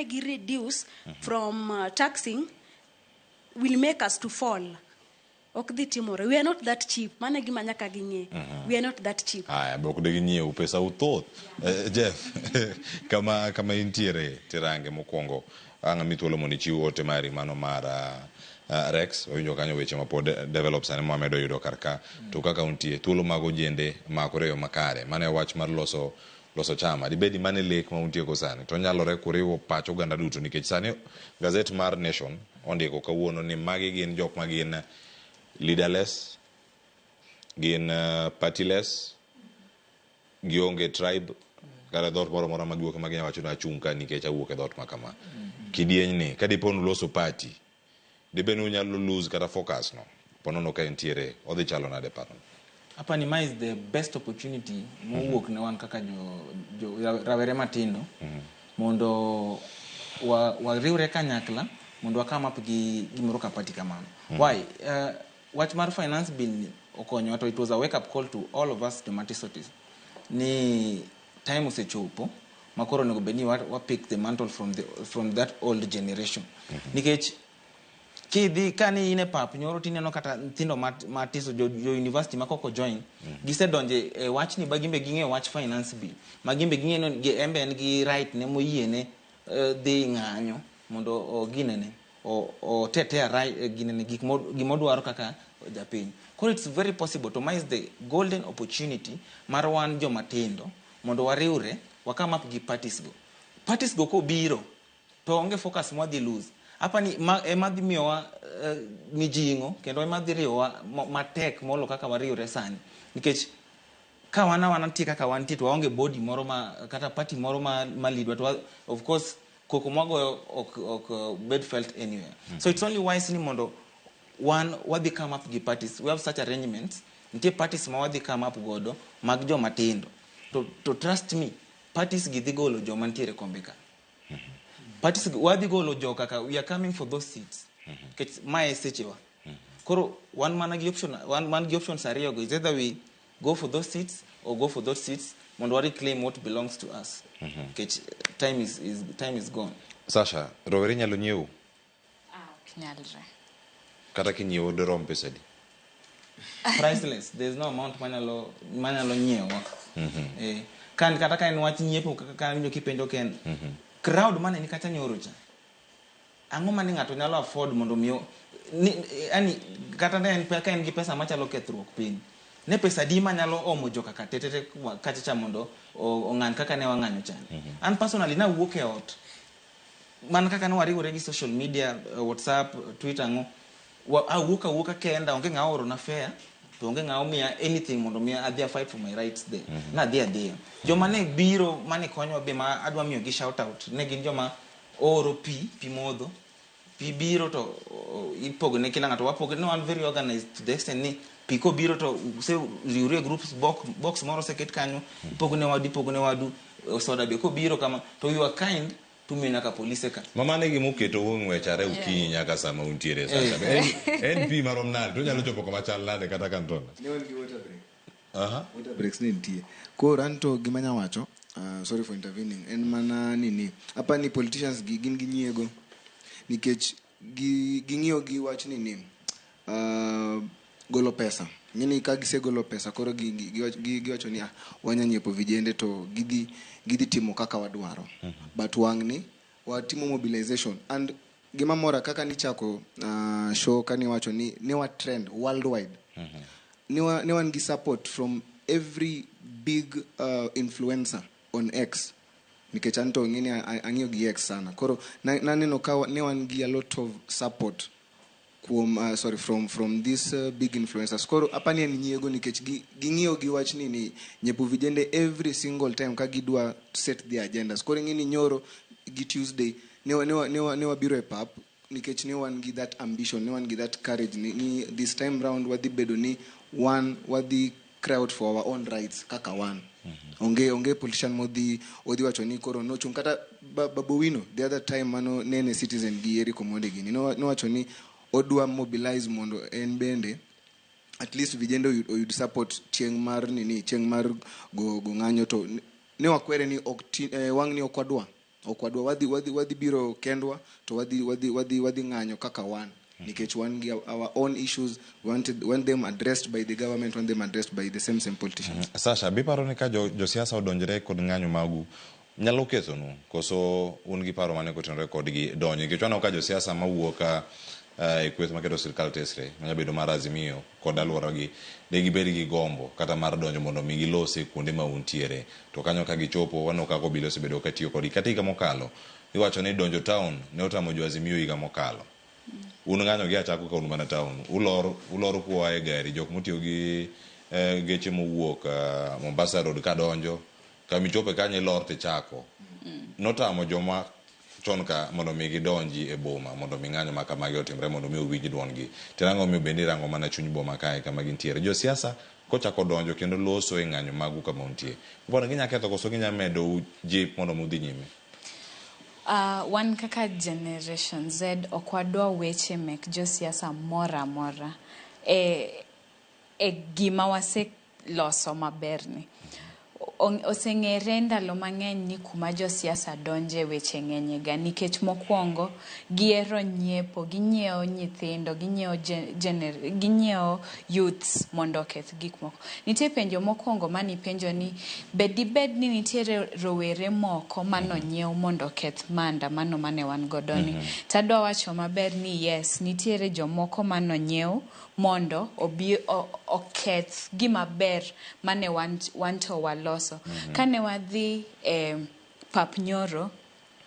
gi reduce from taxing will make us to fall. Ok dhi timore. We are not that cheap. Mano e gima nyaka ging'e. We are not that cheap. Aya, be ok de ginyiew pesa uthoth. Jeff, kama intiere tirange mokwongo, ang' ami thuolo mondo ichiw ote mari mano mar Rex, wawinjo kanyo weche ma pod develop sani mwamedo yudo kar ka. To kaka untie, thuolo mag ojende makore e yo makare. Mano e wach mar loso chama. Dibed ni mano e lek ma untieko sani. To nyalore kuriwo pach oganda duto nikech sani gazet mar Nation ondiko kawuono ni magi gin jok ma gin leaderless, gin partyless, gionge tribe, kata dhoot moro amora ma giwuoke ma ginyalo wacho ni achung' ka nikech awuok e dhoot ma kama. Kidieny ni, ka dipo ni uloso party, dibed ni unyalo lose kata focus no, ponono ka entiere, odhi chalo nade parono? Apani ma is the best opportunity mowuok ne wan kaka jo rawere matindo mondo wariwre kanyakla mondo wa come up gi gimoro ka party kamano. Why? Wach mar finance bill ni okonyowa to it was a wake up call to all of us jomatiso tiso ni time osechopo ma koro onego bed ni wa pick the mantle from that old generation. Nikech kidhi kani in e pap nyoro tineno kata nyithindo matiso jo university ma koko join gisedonje e wachni ba gimbe ging'eyo wach finance bill ma gimbe ging'eyo ni embe en gi right ne moyiene dhi ng'anyo mondo oginene otetea right ginene gik gimodwaro kaka japiny. Koro it's very possible to ma is the golden opportunity mar wan jomatindo mondo wariwre wa come up gi parties go. Parties go kobiro to onge focus mwadhi lose. Apani ma ema dhi miyowa mijing'o kendo ema dhi riwowa matek molo kaka wariwre sani. Nikech ka wan awana nitie kaka wantie to waonge body moro ma kata party moro ma leadwa to of course koko mwagoyo ok bed felt anywhere. So it's only wise ni mondo wan wadhi come up gi parties. We have such arrangements. Nitie parties ma wadhi come up godo mag joma tindo. To trust me, parties gi dhi golo joma nitiere kombe ka. Parties wadhi golo jo kaka we are coming for those seats. Nikech mae e sechewa. Koro wan mana gi option, wan man gi options ariyo go. It's either we go for those seats or go for those seats mondo wa reclaim what belongs to us. Nikech time is gone. Sasha, rowere nyalo nyiewo? Ok nyalre. Kata kinyiewo dirom pesa adi? Priceless. There's no amount manyalo nyiewa. Kan kata ka en wach nyiepo kaka ka awinjo kipenjo Ken. Crowd mane ni kacha nyoro cha. Ang'o mane ng'ato nyalo afford mondo mi ni, yani kata ne en ka en gi pesa machalo kethruok piny. Ne pesa di manyalo omo joka ka tetete kacha cha mondo ong'any kaka ne wang'anyo chande. An personally nawuok e ot. Mana kaka ne wariwore gi social media, WhatsApp, Twitter ang'o. Awuok awuoka kenda, onge ng'a oorona fare, to onge ng'a omiya anything mondo mi adhi a fight for my rights there. Nadhi adhiya. Joma ne biro mane konyowa be ma adwa miyo gi shout out, ne gin joma ooro pi modho. Pi biro to ipogo ne kila ng'ato, wapogo, ne wan very organized to the extent ni pi kobiro to useriwru e groups, box moro oseket kanyo, ipogo ne wadu, ipogo ne wadu, soda be kobiro kama, to you are kind to miyo nyaka polise ka. Ma mano e gima oketo ng'wech are okinyi nyaka sama untiere Sasha. En pi marom nade? To onyalo chopo kama chal nade kata ka ntona? Ne wan gi water break. Water breaks ne nitie. Koro an to gima anya wacho, sorry for intervening, en mana nini, apa ni politicians gi gin gi nyiego nikech ging'iyo gi wach nini, golo pesa. Ng'eni ka gisegolo pesa koro giwacho ni wanya nyiepo vijende to gidhi timo kaka wadwaro. But wang'ni watimo mobilization and gima mora kaka nichako show kani wacho ni wa trend worldwide. Ne wan gi support from every big influencer on X, nikech an to ng'eni ang'iyo gi X sana. Koro naneno ka ne wan gi a lot of support kuom sorry, from these big influencers. Koro apani en nyiego, nikech ging'iyo gi wach ni nyiepo vijende every single time ka gidwa set their agendas. Koro ing'e ni nyoro gi Tuesday ne wabiro e pap nikech ne wan gi that ambition, ne wan gi that courage ni this time round wadhi bedo ni wan wadhi cry out for our own rights kaka wan. Onge politician modhi odhi wacho ni koro nochung' kata Babu Owino the other time mano nene Citizen gi Eric Omondi gini nowacho ni odwa mobilize mondo en bende at least vijende oyud support chieng' mar nini, chieng' mar go ng'anyo. To ne wakwere ni ok wang' ni ok wadwa wadhi biro kendwa to wadhi ng'anyo kaka wan, nikech wan gi our own issues. We want them addressed by the government, want them addressed by the same politicians. Sasha, biparo ni ka josiasa odonjre kod ng'anyo magu nyalo kethonu, koso un gi paro mane kotenore kodgi donjo? Nikech waneno ka josiasa mawuok ka e kweth maketo sirikal tesre, manya bedo mar Azimio kod alworagi, de gibed gi gombo kata mar donjo mondo mi gilosi kuonde ma untiere. To kanyo ka gichopo, waneno kaka obila osebedo ka tiyo kodgi. Kata higa mokalo, iwacho ni donjo town ne otamo jo Azimio higa mokalo. Un ng'anyo gi achako ka un mana town. Ulor kua e gari, jok motiyo gi geche mowuok Mombasa Road kadonjo, kamichope kanyo ilor tichako. Notamo joma chon ka mondo mi gidonji e boma mondo mi ng'anyo ma kamagi otimre, mondo mi owinj duondgi. To nang'o omiyo bende irango mana chuny boma kae kama gintiere? Josiasa kochako donjo kendo loso e ng'anyo magu kama untie, uparo ni ginya ketho koso ginya medou jip mondo mi udhi nyime? Wan kaka Generation Z ok wadwa weche mek josiasa moro amora e gima waseloso maberni. Oseng'ere ndalo mang'eny ni kuma josiasa donje weche ng'enye ga, nikech mokwongo gihero nyiepo, ginyiewo nyithindo, ginyiewo ginyiewo youths mondo oketh gik moko. Nitie penjo mokwongo manipenjo ni be dibed ni nitiere rowere moko manonyiew mondo oketh maandamano mane wan godo ni. Tadwa wacho maber ni yes, nitiere jomoko manonyiew mondo obi oketh gima ber mane wan to waloso. Kane wadhi e pap nyoro,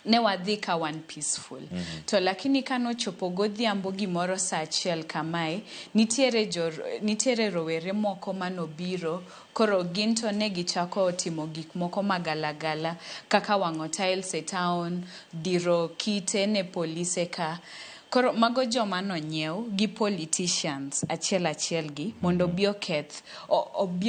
ne wadhi ka wan peaceful. To lakini kanochopo godhiambo gimoro saa 1 kamae, nitiere rowere moko manobiro, koro gin to ne gichako timo gik moko magalagala kaka wang'o tiles e town, diro kite ne polise ka. Koro mago joma nonyiew gi politicians achiel achiel gi mondo obi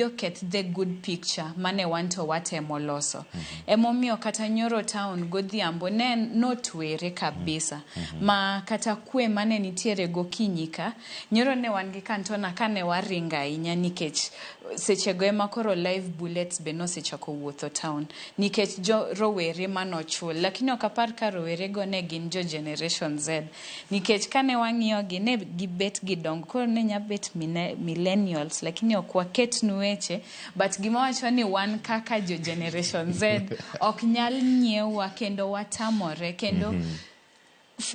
oketh the good picture mane wan to watemo loso. Emomiyo kata nyoro town godhiambo ne notwere kabisa, ma kata kwe mane nitiere gokinyi ka nyoro ne wan gi kantona kane waringo ahinya, nikech sechego ema koro live bullets be nosechako wuotho town nikech jo rowere manochul. Lakini ok apar ka rowere go ne gin jo Generation Z, nikech kane wang'iyo gi ne gibet gidongo, koro ne nya bet millennials, lakini ok waketnu weche. But gima wacho ni wan kaka jo Generation Z ok nyal nyiewwa kendo watamore kendo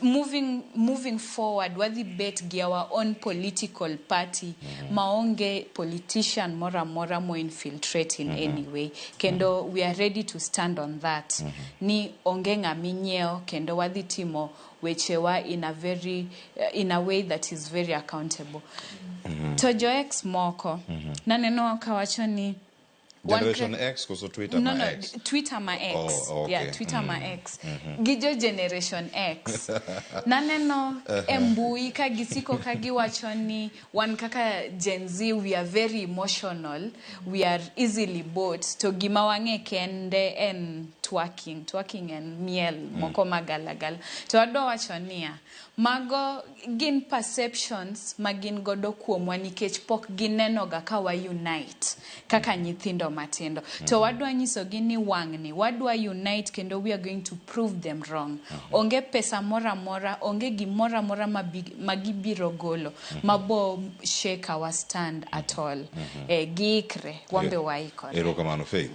moving forward wadhi bet gi our own political party maonge politician moro amora mo infiltrate in any way, kendo we are ready to stand on that ni onge ng'ama inyiewo, kendo wadhi timo wechewa in a way that is very accountable. To jo X moko naneno kawacho ni Generation X koso Twitter no, ma no, X? Twitter ma X. Oh, okay. Yeah, Twitter ma X. Gi jo Generation X. Naneno e mbui ka gisiko ka giwacho ni wan kaka Gen Z we are very emotional, we are easily bought, to gima wang'e kende en twerking, twerking en miel moko magalagala. To adwa wacho niya, mago gin perceptions ma gin godo kuomwa nikech pok gineno ga ka wa unite kaka nyithindo matindo. To wadwa nyisogi ni wang'ni wadwa unite kendo we are going to prove them wrong. Onge pesa moro amora, onge gimoro amora ma gibiro golo mabo shake our stand at all. Giikre, wambe waikore. Erokamano, Faith.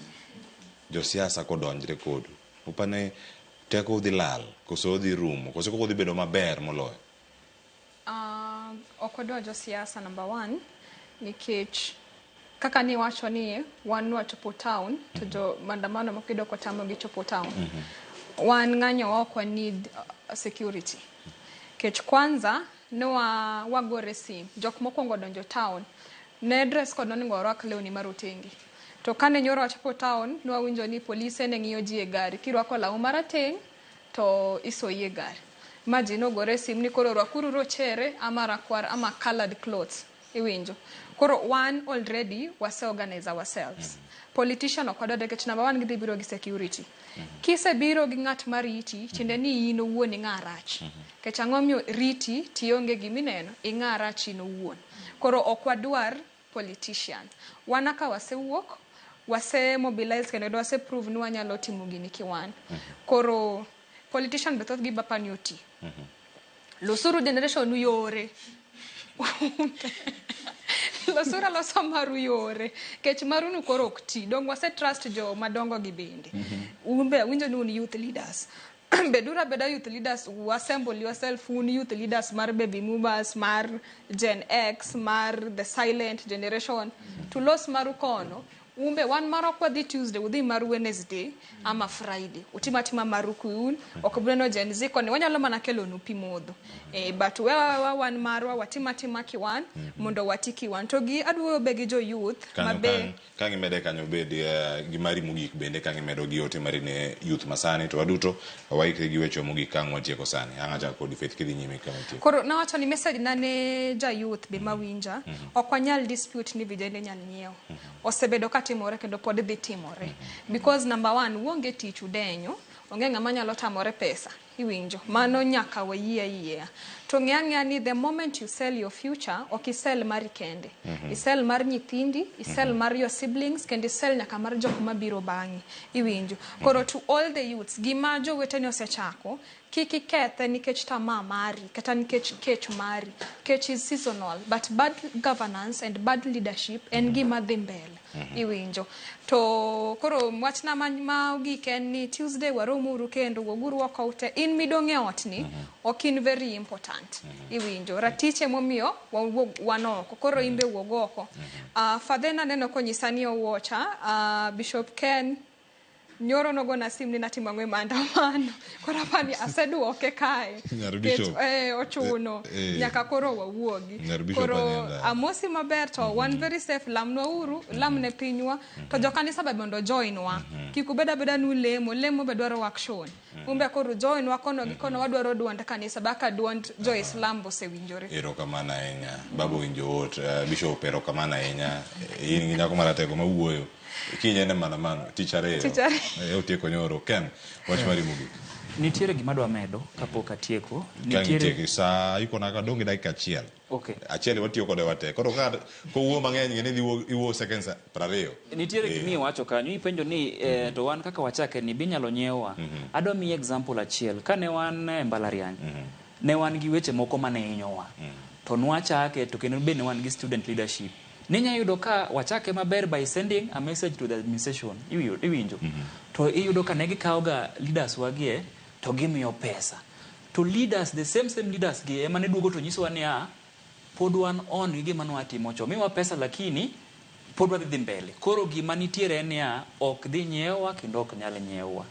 Josiasa kodonjre kodu, upane teko dhi lal koso dhi rumo koso koko dhi bedo maber moloyo? Ok wadwa josiasa number one, Nikech kaka niwacho ni wan nwachopo town to jo maandamano moko iyudo kotamogi chopo town. Wan ng'anyo wa ok wa need security. Kech kwanza ne wa wagore sim. Jok mokwongo donjo town ne dress code nonego warwak lewni marotenge. To kane nyoro wachopo town ne wawinjo ni polise ne ng'iyo ji e gari. Kirwako law marateng' to isoyi e gari. Ma ji nogore sim ni koro rwakuru rochere ama rakwar ama colored clothes. Iwinjo. Koro wan already wase organize ourselves. Politician ok wadwar nikech number one gidhi biro gi security. Kisebiro gi ng'at mariti, tiende ni in owuon ing'a rach. Nikech ang'o miyo riti tionge gimineno, ing'a rach in owuon. Koro ok wadwar politician. Wan kaka wasewuok, wase mobilize kendo wase prove ni wanyalo timo gini kiwan. Koro politician be thothgi bapa ni oti. Losuru generation u yore. Losuru alosa maru yore. Kech maru nu koro ok ti. Dong wase trust jo madongo gi bende. Un be awinjo ni un youth leaders. Beduru abeda youth leaders, u assemble yourself un youth leaders mar baby boomers, mar Gen X, mar the silent generation. To los maru kono. Umbe wan maro ok wadhi Tuesday, udhi mar Wednesday ama Friday. Utima atima maru kuun, ok buneno Gen Z koni wanyalo mana kelonu pi modho. But wewa wan marwa watima atima kiwan mondo wati kiwan. To gi adwuoyo be gi jo youth Kanyo mabe ka ngimede kanyo bed gi mari mogik bende ka ngimedo gi ote mari ne youth masani to waduto waikre gi weche mogik ka ang' watieko sani. Ang' achako kodi Faith kidhi nyime kama watieko. Koro nawacho ni message na ne ja youth be mawinja, ok wanyal dispute ni vijende nyal nyiewo. Osebedo ka timore kendo pod dhi timore. Because number one, uonge tich udenyo, onge ng'ama nyalo tamore pesa, iwinjo. Mano nyaka wayie ayiea. To ng'e ang'eya ni the moment you sell your future, ok isell mari kende. Isell mar nyithindi, isell mar your siblings, kendo isell nyaka mar jok mabiro bang'i, iwinjo. Koro to all the youths, gima joweteni osechako, kik ikethe nikech tamaa mari, kata nikech kech mari. Kech is seasonal, but bad governance and bad leadership en gima dhi mbele. Iwinjo. To koro wachna ma ogik en ni Tuesday waromuru kendo wuoguru oko ute. In midong' e ot ni, ok in very important. Iwinjo. Ratiche momiyo wawuog wan oko. Koro in be wuog oko. Father naneno konyisa ni owuocha, Bishop Ken nyoro nogona sim ni natimo ang'o e maandamano. Koro apani aseduoke kae. Nyar Nikech, Bishop. Ochuno. Nyaka koro wawuogi. Nyar Bishop Koro anienda. amosi maber to wan very safe, lamnwa uru, lamne pinywa. To jokanisa be mondo join wa. Kik ubed abeda ni ulemo, lemo be dwaro action. Umbe koro join wa kono gi kono wadwaro duond kanisa baka duond jo Islam bosewinjore. Erokamano ahinya. Baba owinjo ot, Bishop erokamano ahinya. In gi nyako maratego mawuoyo. Kiny en e maandamano, tich ariyo. Tich ariyo. Otieko nyoro. Ken, wach mari mogik. Nitiere gima adwa medo kapok atieko. Ka nitiere saa ikona ka dong' gi dakika achiel. Okay. Achiel watiyo kode wate. Koro ka kowuo mang'eny ng'e ni idhi iwuo seconds 20. Nitiere gima iwacho kanyo, ipenjo ni to wan kaka wachake ni binyalo nyiewa. Adwa miyi example achiel. Kane wan e mbalariany, ne wan gi weche moko mane hinyowa. To nwachake to kendo be ne wan gi student leadership. Ninya yudo ka wachake maber by sending a message to the administration. Iwinjo. To iyudo ka ne gikawo ga leaders wagie to gimiyo pesa. To leaders, the same leaders gi ema ne duogo to nyisowa niya, pod wan on gi gima nwatimo cho. Miwa pesa lakini pod wadhi dhi mbele. Koro gima nitiere en niya, ok dhi nyiewa kendo ok nyal nyiewa.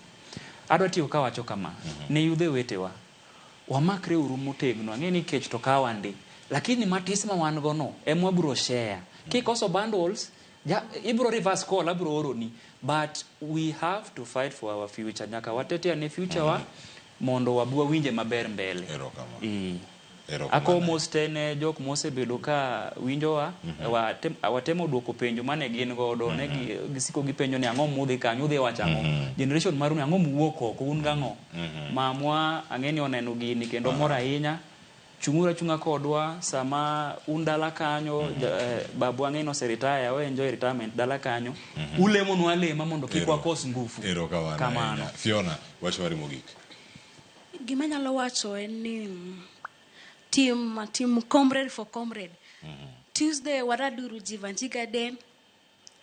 Adwa tiyo kawacho kama, ne yudhe wetewa, wamakre uru motegno, ang'e ni kech to kawa ndi. Lakini matis ma wan go no, ema wabiro share. Kikoso bundles, ibro reverse call, abro oroni. But we have to fight for our future. Nyaka watetea ne future wa, mondo wabi wawinje maber mbele. Erokamano. Ako mos te ne jok mosebedo ka winjowa, watemo duoko penjo mane gin godo, ne gisiko gipenjo ni ang'o mudhi kanyo, udhi wacho ang'o. Generation maru ni ang'o muwuok oko, un gang'o. Mamwa ang'e ni oneno gini kendo mor ahinya. Chung'uru achung'a kodwa sama un dala kanyo, babu ang'e ni oseretire, o enjoy retirement dala kanyo. Ulemonwa alema mondo kik wakos ngufu. Erokamano Kamano. ahinya. Fiona, wach mari mogik. Gima anyalo wacho en ni tim comrade for comrade. Tuesday waraduru Jeevanjee Garden,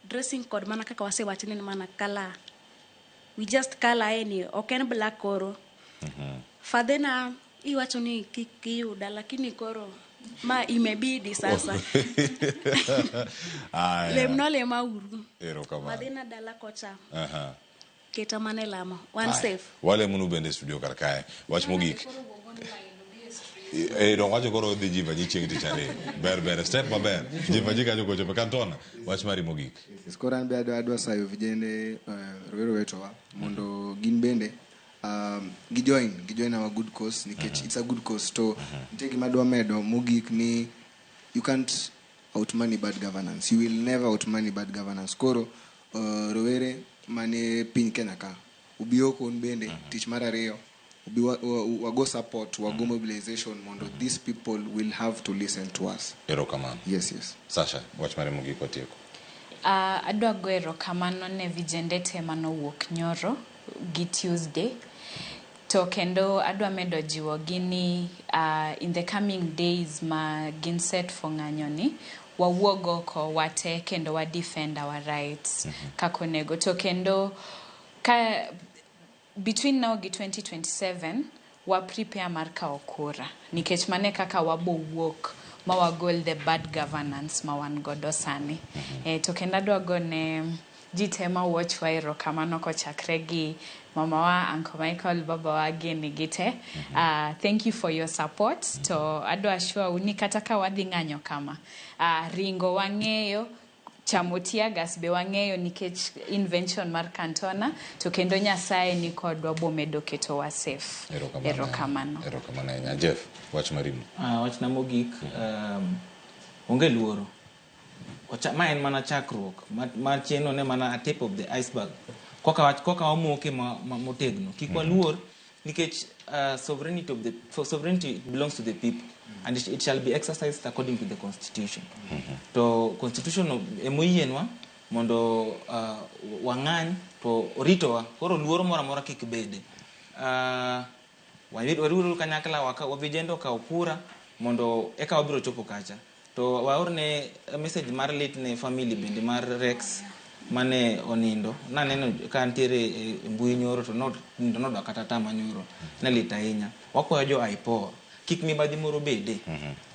dressing code mana kaka wasewacho ni en mana color. We just color eni, ok en black koro. Father na iwacho ni kik iyuda, lakini koro Ma imebidi sasa. Aya. Lemno lema uru. Erokamano. Wadhina dala kocha. Aha. Keta mana e lamo. Wan Aya. safe. Wale munu bende e studio kar kae. Wach mogik. Eh, dong wacho koro dhi jiva ji chieng' tich ariyo. Ber ber, step maber. Jiva ji kanyo kochopo. Kantona, wach mari mogik. Yes, koro an be adwa sayo vijende rowere wetowa mondo gin bende gijoin our good cause nikech it's a good cause to nitie gima adwa medo mogik ni you can't outmoney bad governance. You will never outmoney bad governance. Koro rowere mane piny Kenya ka ubi oko un bende tich mar ariyo ubi wago support, wago mobilization mondo these people will have to listen to us. Erokamano. Yes. Sasha, wach mari mogik watieko. Adwa go erokamano ne vijende te manowuok nyoro gi Tuesday. To kendo adwa medo jiwo gi ni in the coming days ma gin set for ng'anyo ni, wawuog oko wate kendo wa defend our rights kaka onego. To kendo ka between now gi 2027 wa prepare mar kawo kura nikech mane kaka wabo wuok ma wagol the bad governance ma wan godo sani. To kendo adwa gone ji te ma watch wa erokamano kochakre gi mama wa, Uncle Michael, baba wa gini gi te. Thank you for your support. To adwa assure u ni kata ka wadhi ng'anyo kama, ringo wang'eyo, chamo tear gas be wang'eyo nikech invention mar Kantona, to kendo Nyasaye ni kodwa bomedo ketowa safe. Erokamano. Erokamano. Erokamano ahinya. Jeff, wach mari. Wachna mogik, onge luoro. Ma en mana chakruok ma chien no ne mana a tip of the iceberg. Koka wach koka wamoke ma motegno. Kik waluor nikech sovereignty of the for sovereignty belongs to the people and it shall be exercised according to the constitution. To constitution no emoyienwa mondo wang'any to oritowa. Koro luoro moro amora kik bede. Wariwuru kanyakla wavijende okaw kura mondo eka wabiro chopo kacha. To waorne message mar lit ne family bende mar Rex mane onindo. Naneno ka ntiere e mbui nyoro to nindo nodwa kata tama nyoro. Ne lit ahinya. Wakwayo jo IPOA kik mibadhi moro bede.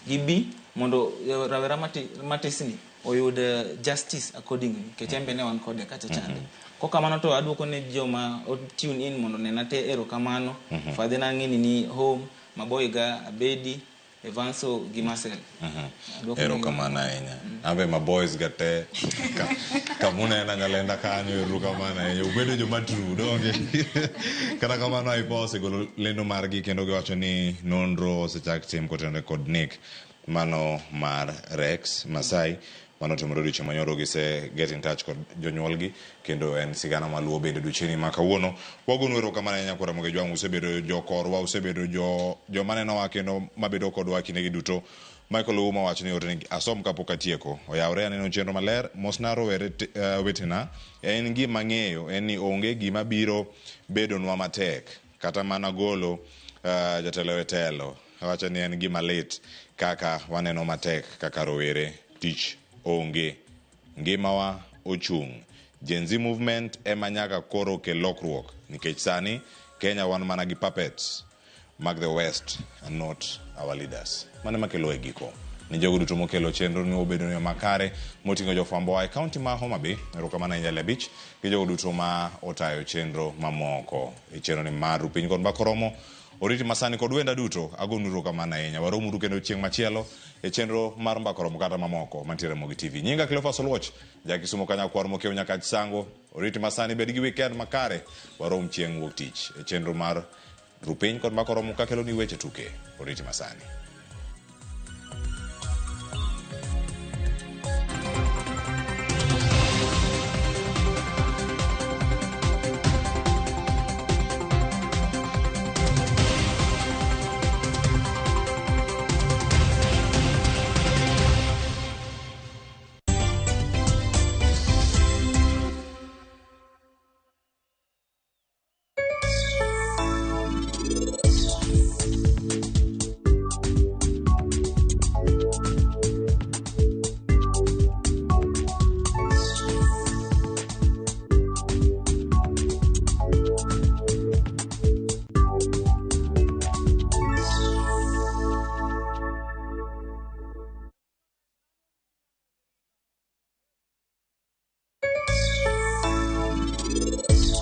Gibi mondo rawera matisni oyud justice accordingly nikech en be ne wan kode kacha chande. Kokamano to aduoko ne joma tune in mondo nena te erokamano. Fadhina ng'eni ni home, Maboyga, Abedi, Evanso gi Marcel. Aduoko ne Erokamano ahinya. Ambe ma boys ga te kamunena nyalenda kanyo, erokamano ahinya. Ubedo joma true, donge? Kata kamano IPOA osegolo lendo margi kendo giwacho ni nonro osechak tim kotenore kod nek mano mar Rex Masai mano timore odiochieng' manyoro. Gise get in touch kod jonyuolgi kendo en sigana maluwo bende odiochieng'ni ma kawuono. Wagonu erokamano ahinya kuom Ramogi Jwang', usebedo jokorwa, usebedo jo joma nenowa kendo mabedo kodwa kindegi duto. Michael Ouma wacho ni orne asom kapok atieko. Oyawre aneno chenro maler, mosna rowere wetena. En gima ng'eyo en ni onge gima biro bedonwa matek kata mana golo jatelo e telo. Wacho ni en gima lit kaka waneno matek kaka rowere, tich onge, ngimawa ochung'. Gen Z movement ema nyaka koro kel lokruok nikech sani Kenya wan mana gi puppets mag the West and not our leaders. Mano ema kelo e giko. Ni jogo duto mokelo chenro ni obedo ni makare moting'o jofwambo e kaunti ma Homa Bay, erokamano ahinya Abich gi jogo duto ma otayo chenro mamoko e chenro ni mar Rupiny kod Mbaka Oromo. Oriti masani kod wenda duto agonu erokamano ahinya. Waromuru kendo chieng' machielo e chenro mar Mbaka Oromo kata mamoko mantiere Ramogi TV. Nyinga Cleophas Oluoch, ja Kisumo Kanyakwar mokiewo nyaka Sango. Oriti masani bed gi weekend makare. Warom chieng' wuok tich e chenro mar Rupiny kod Mbaka Oromo kakelo ni weche tuke. Oriti masani.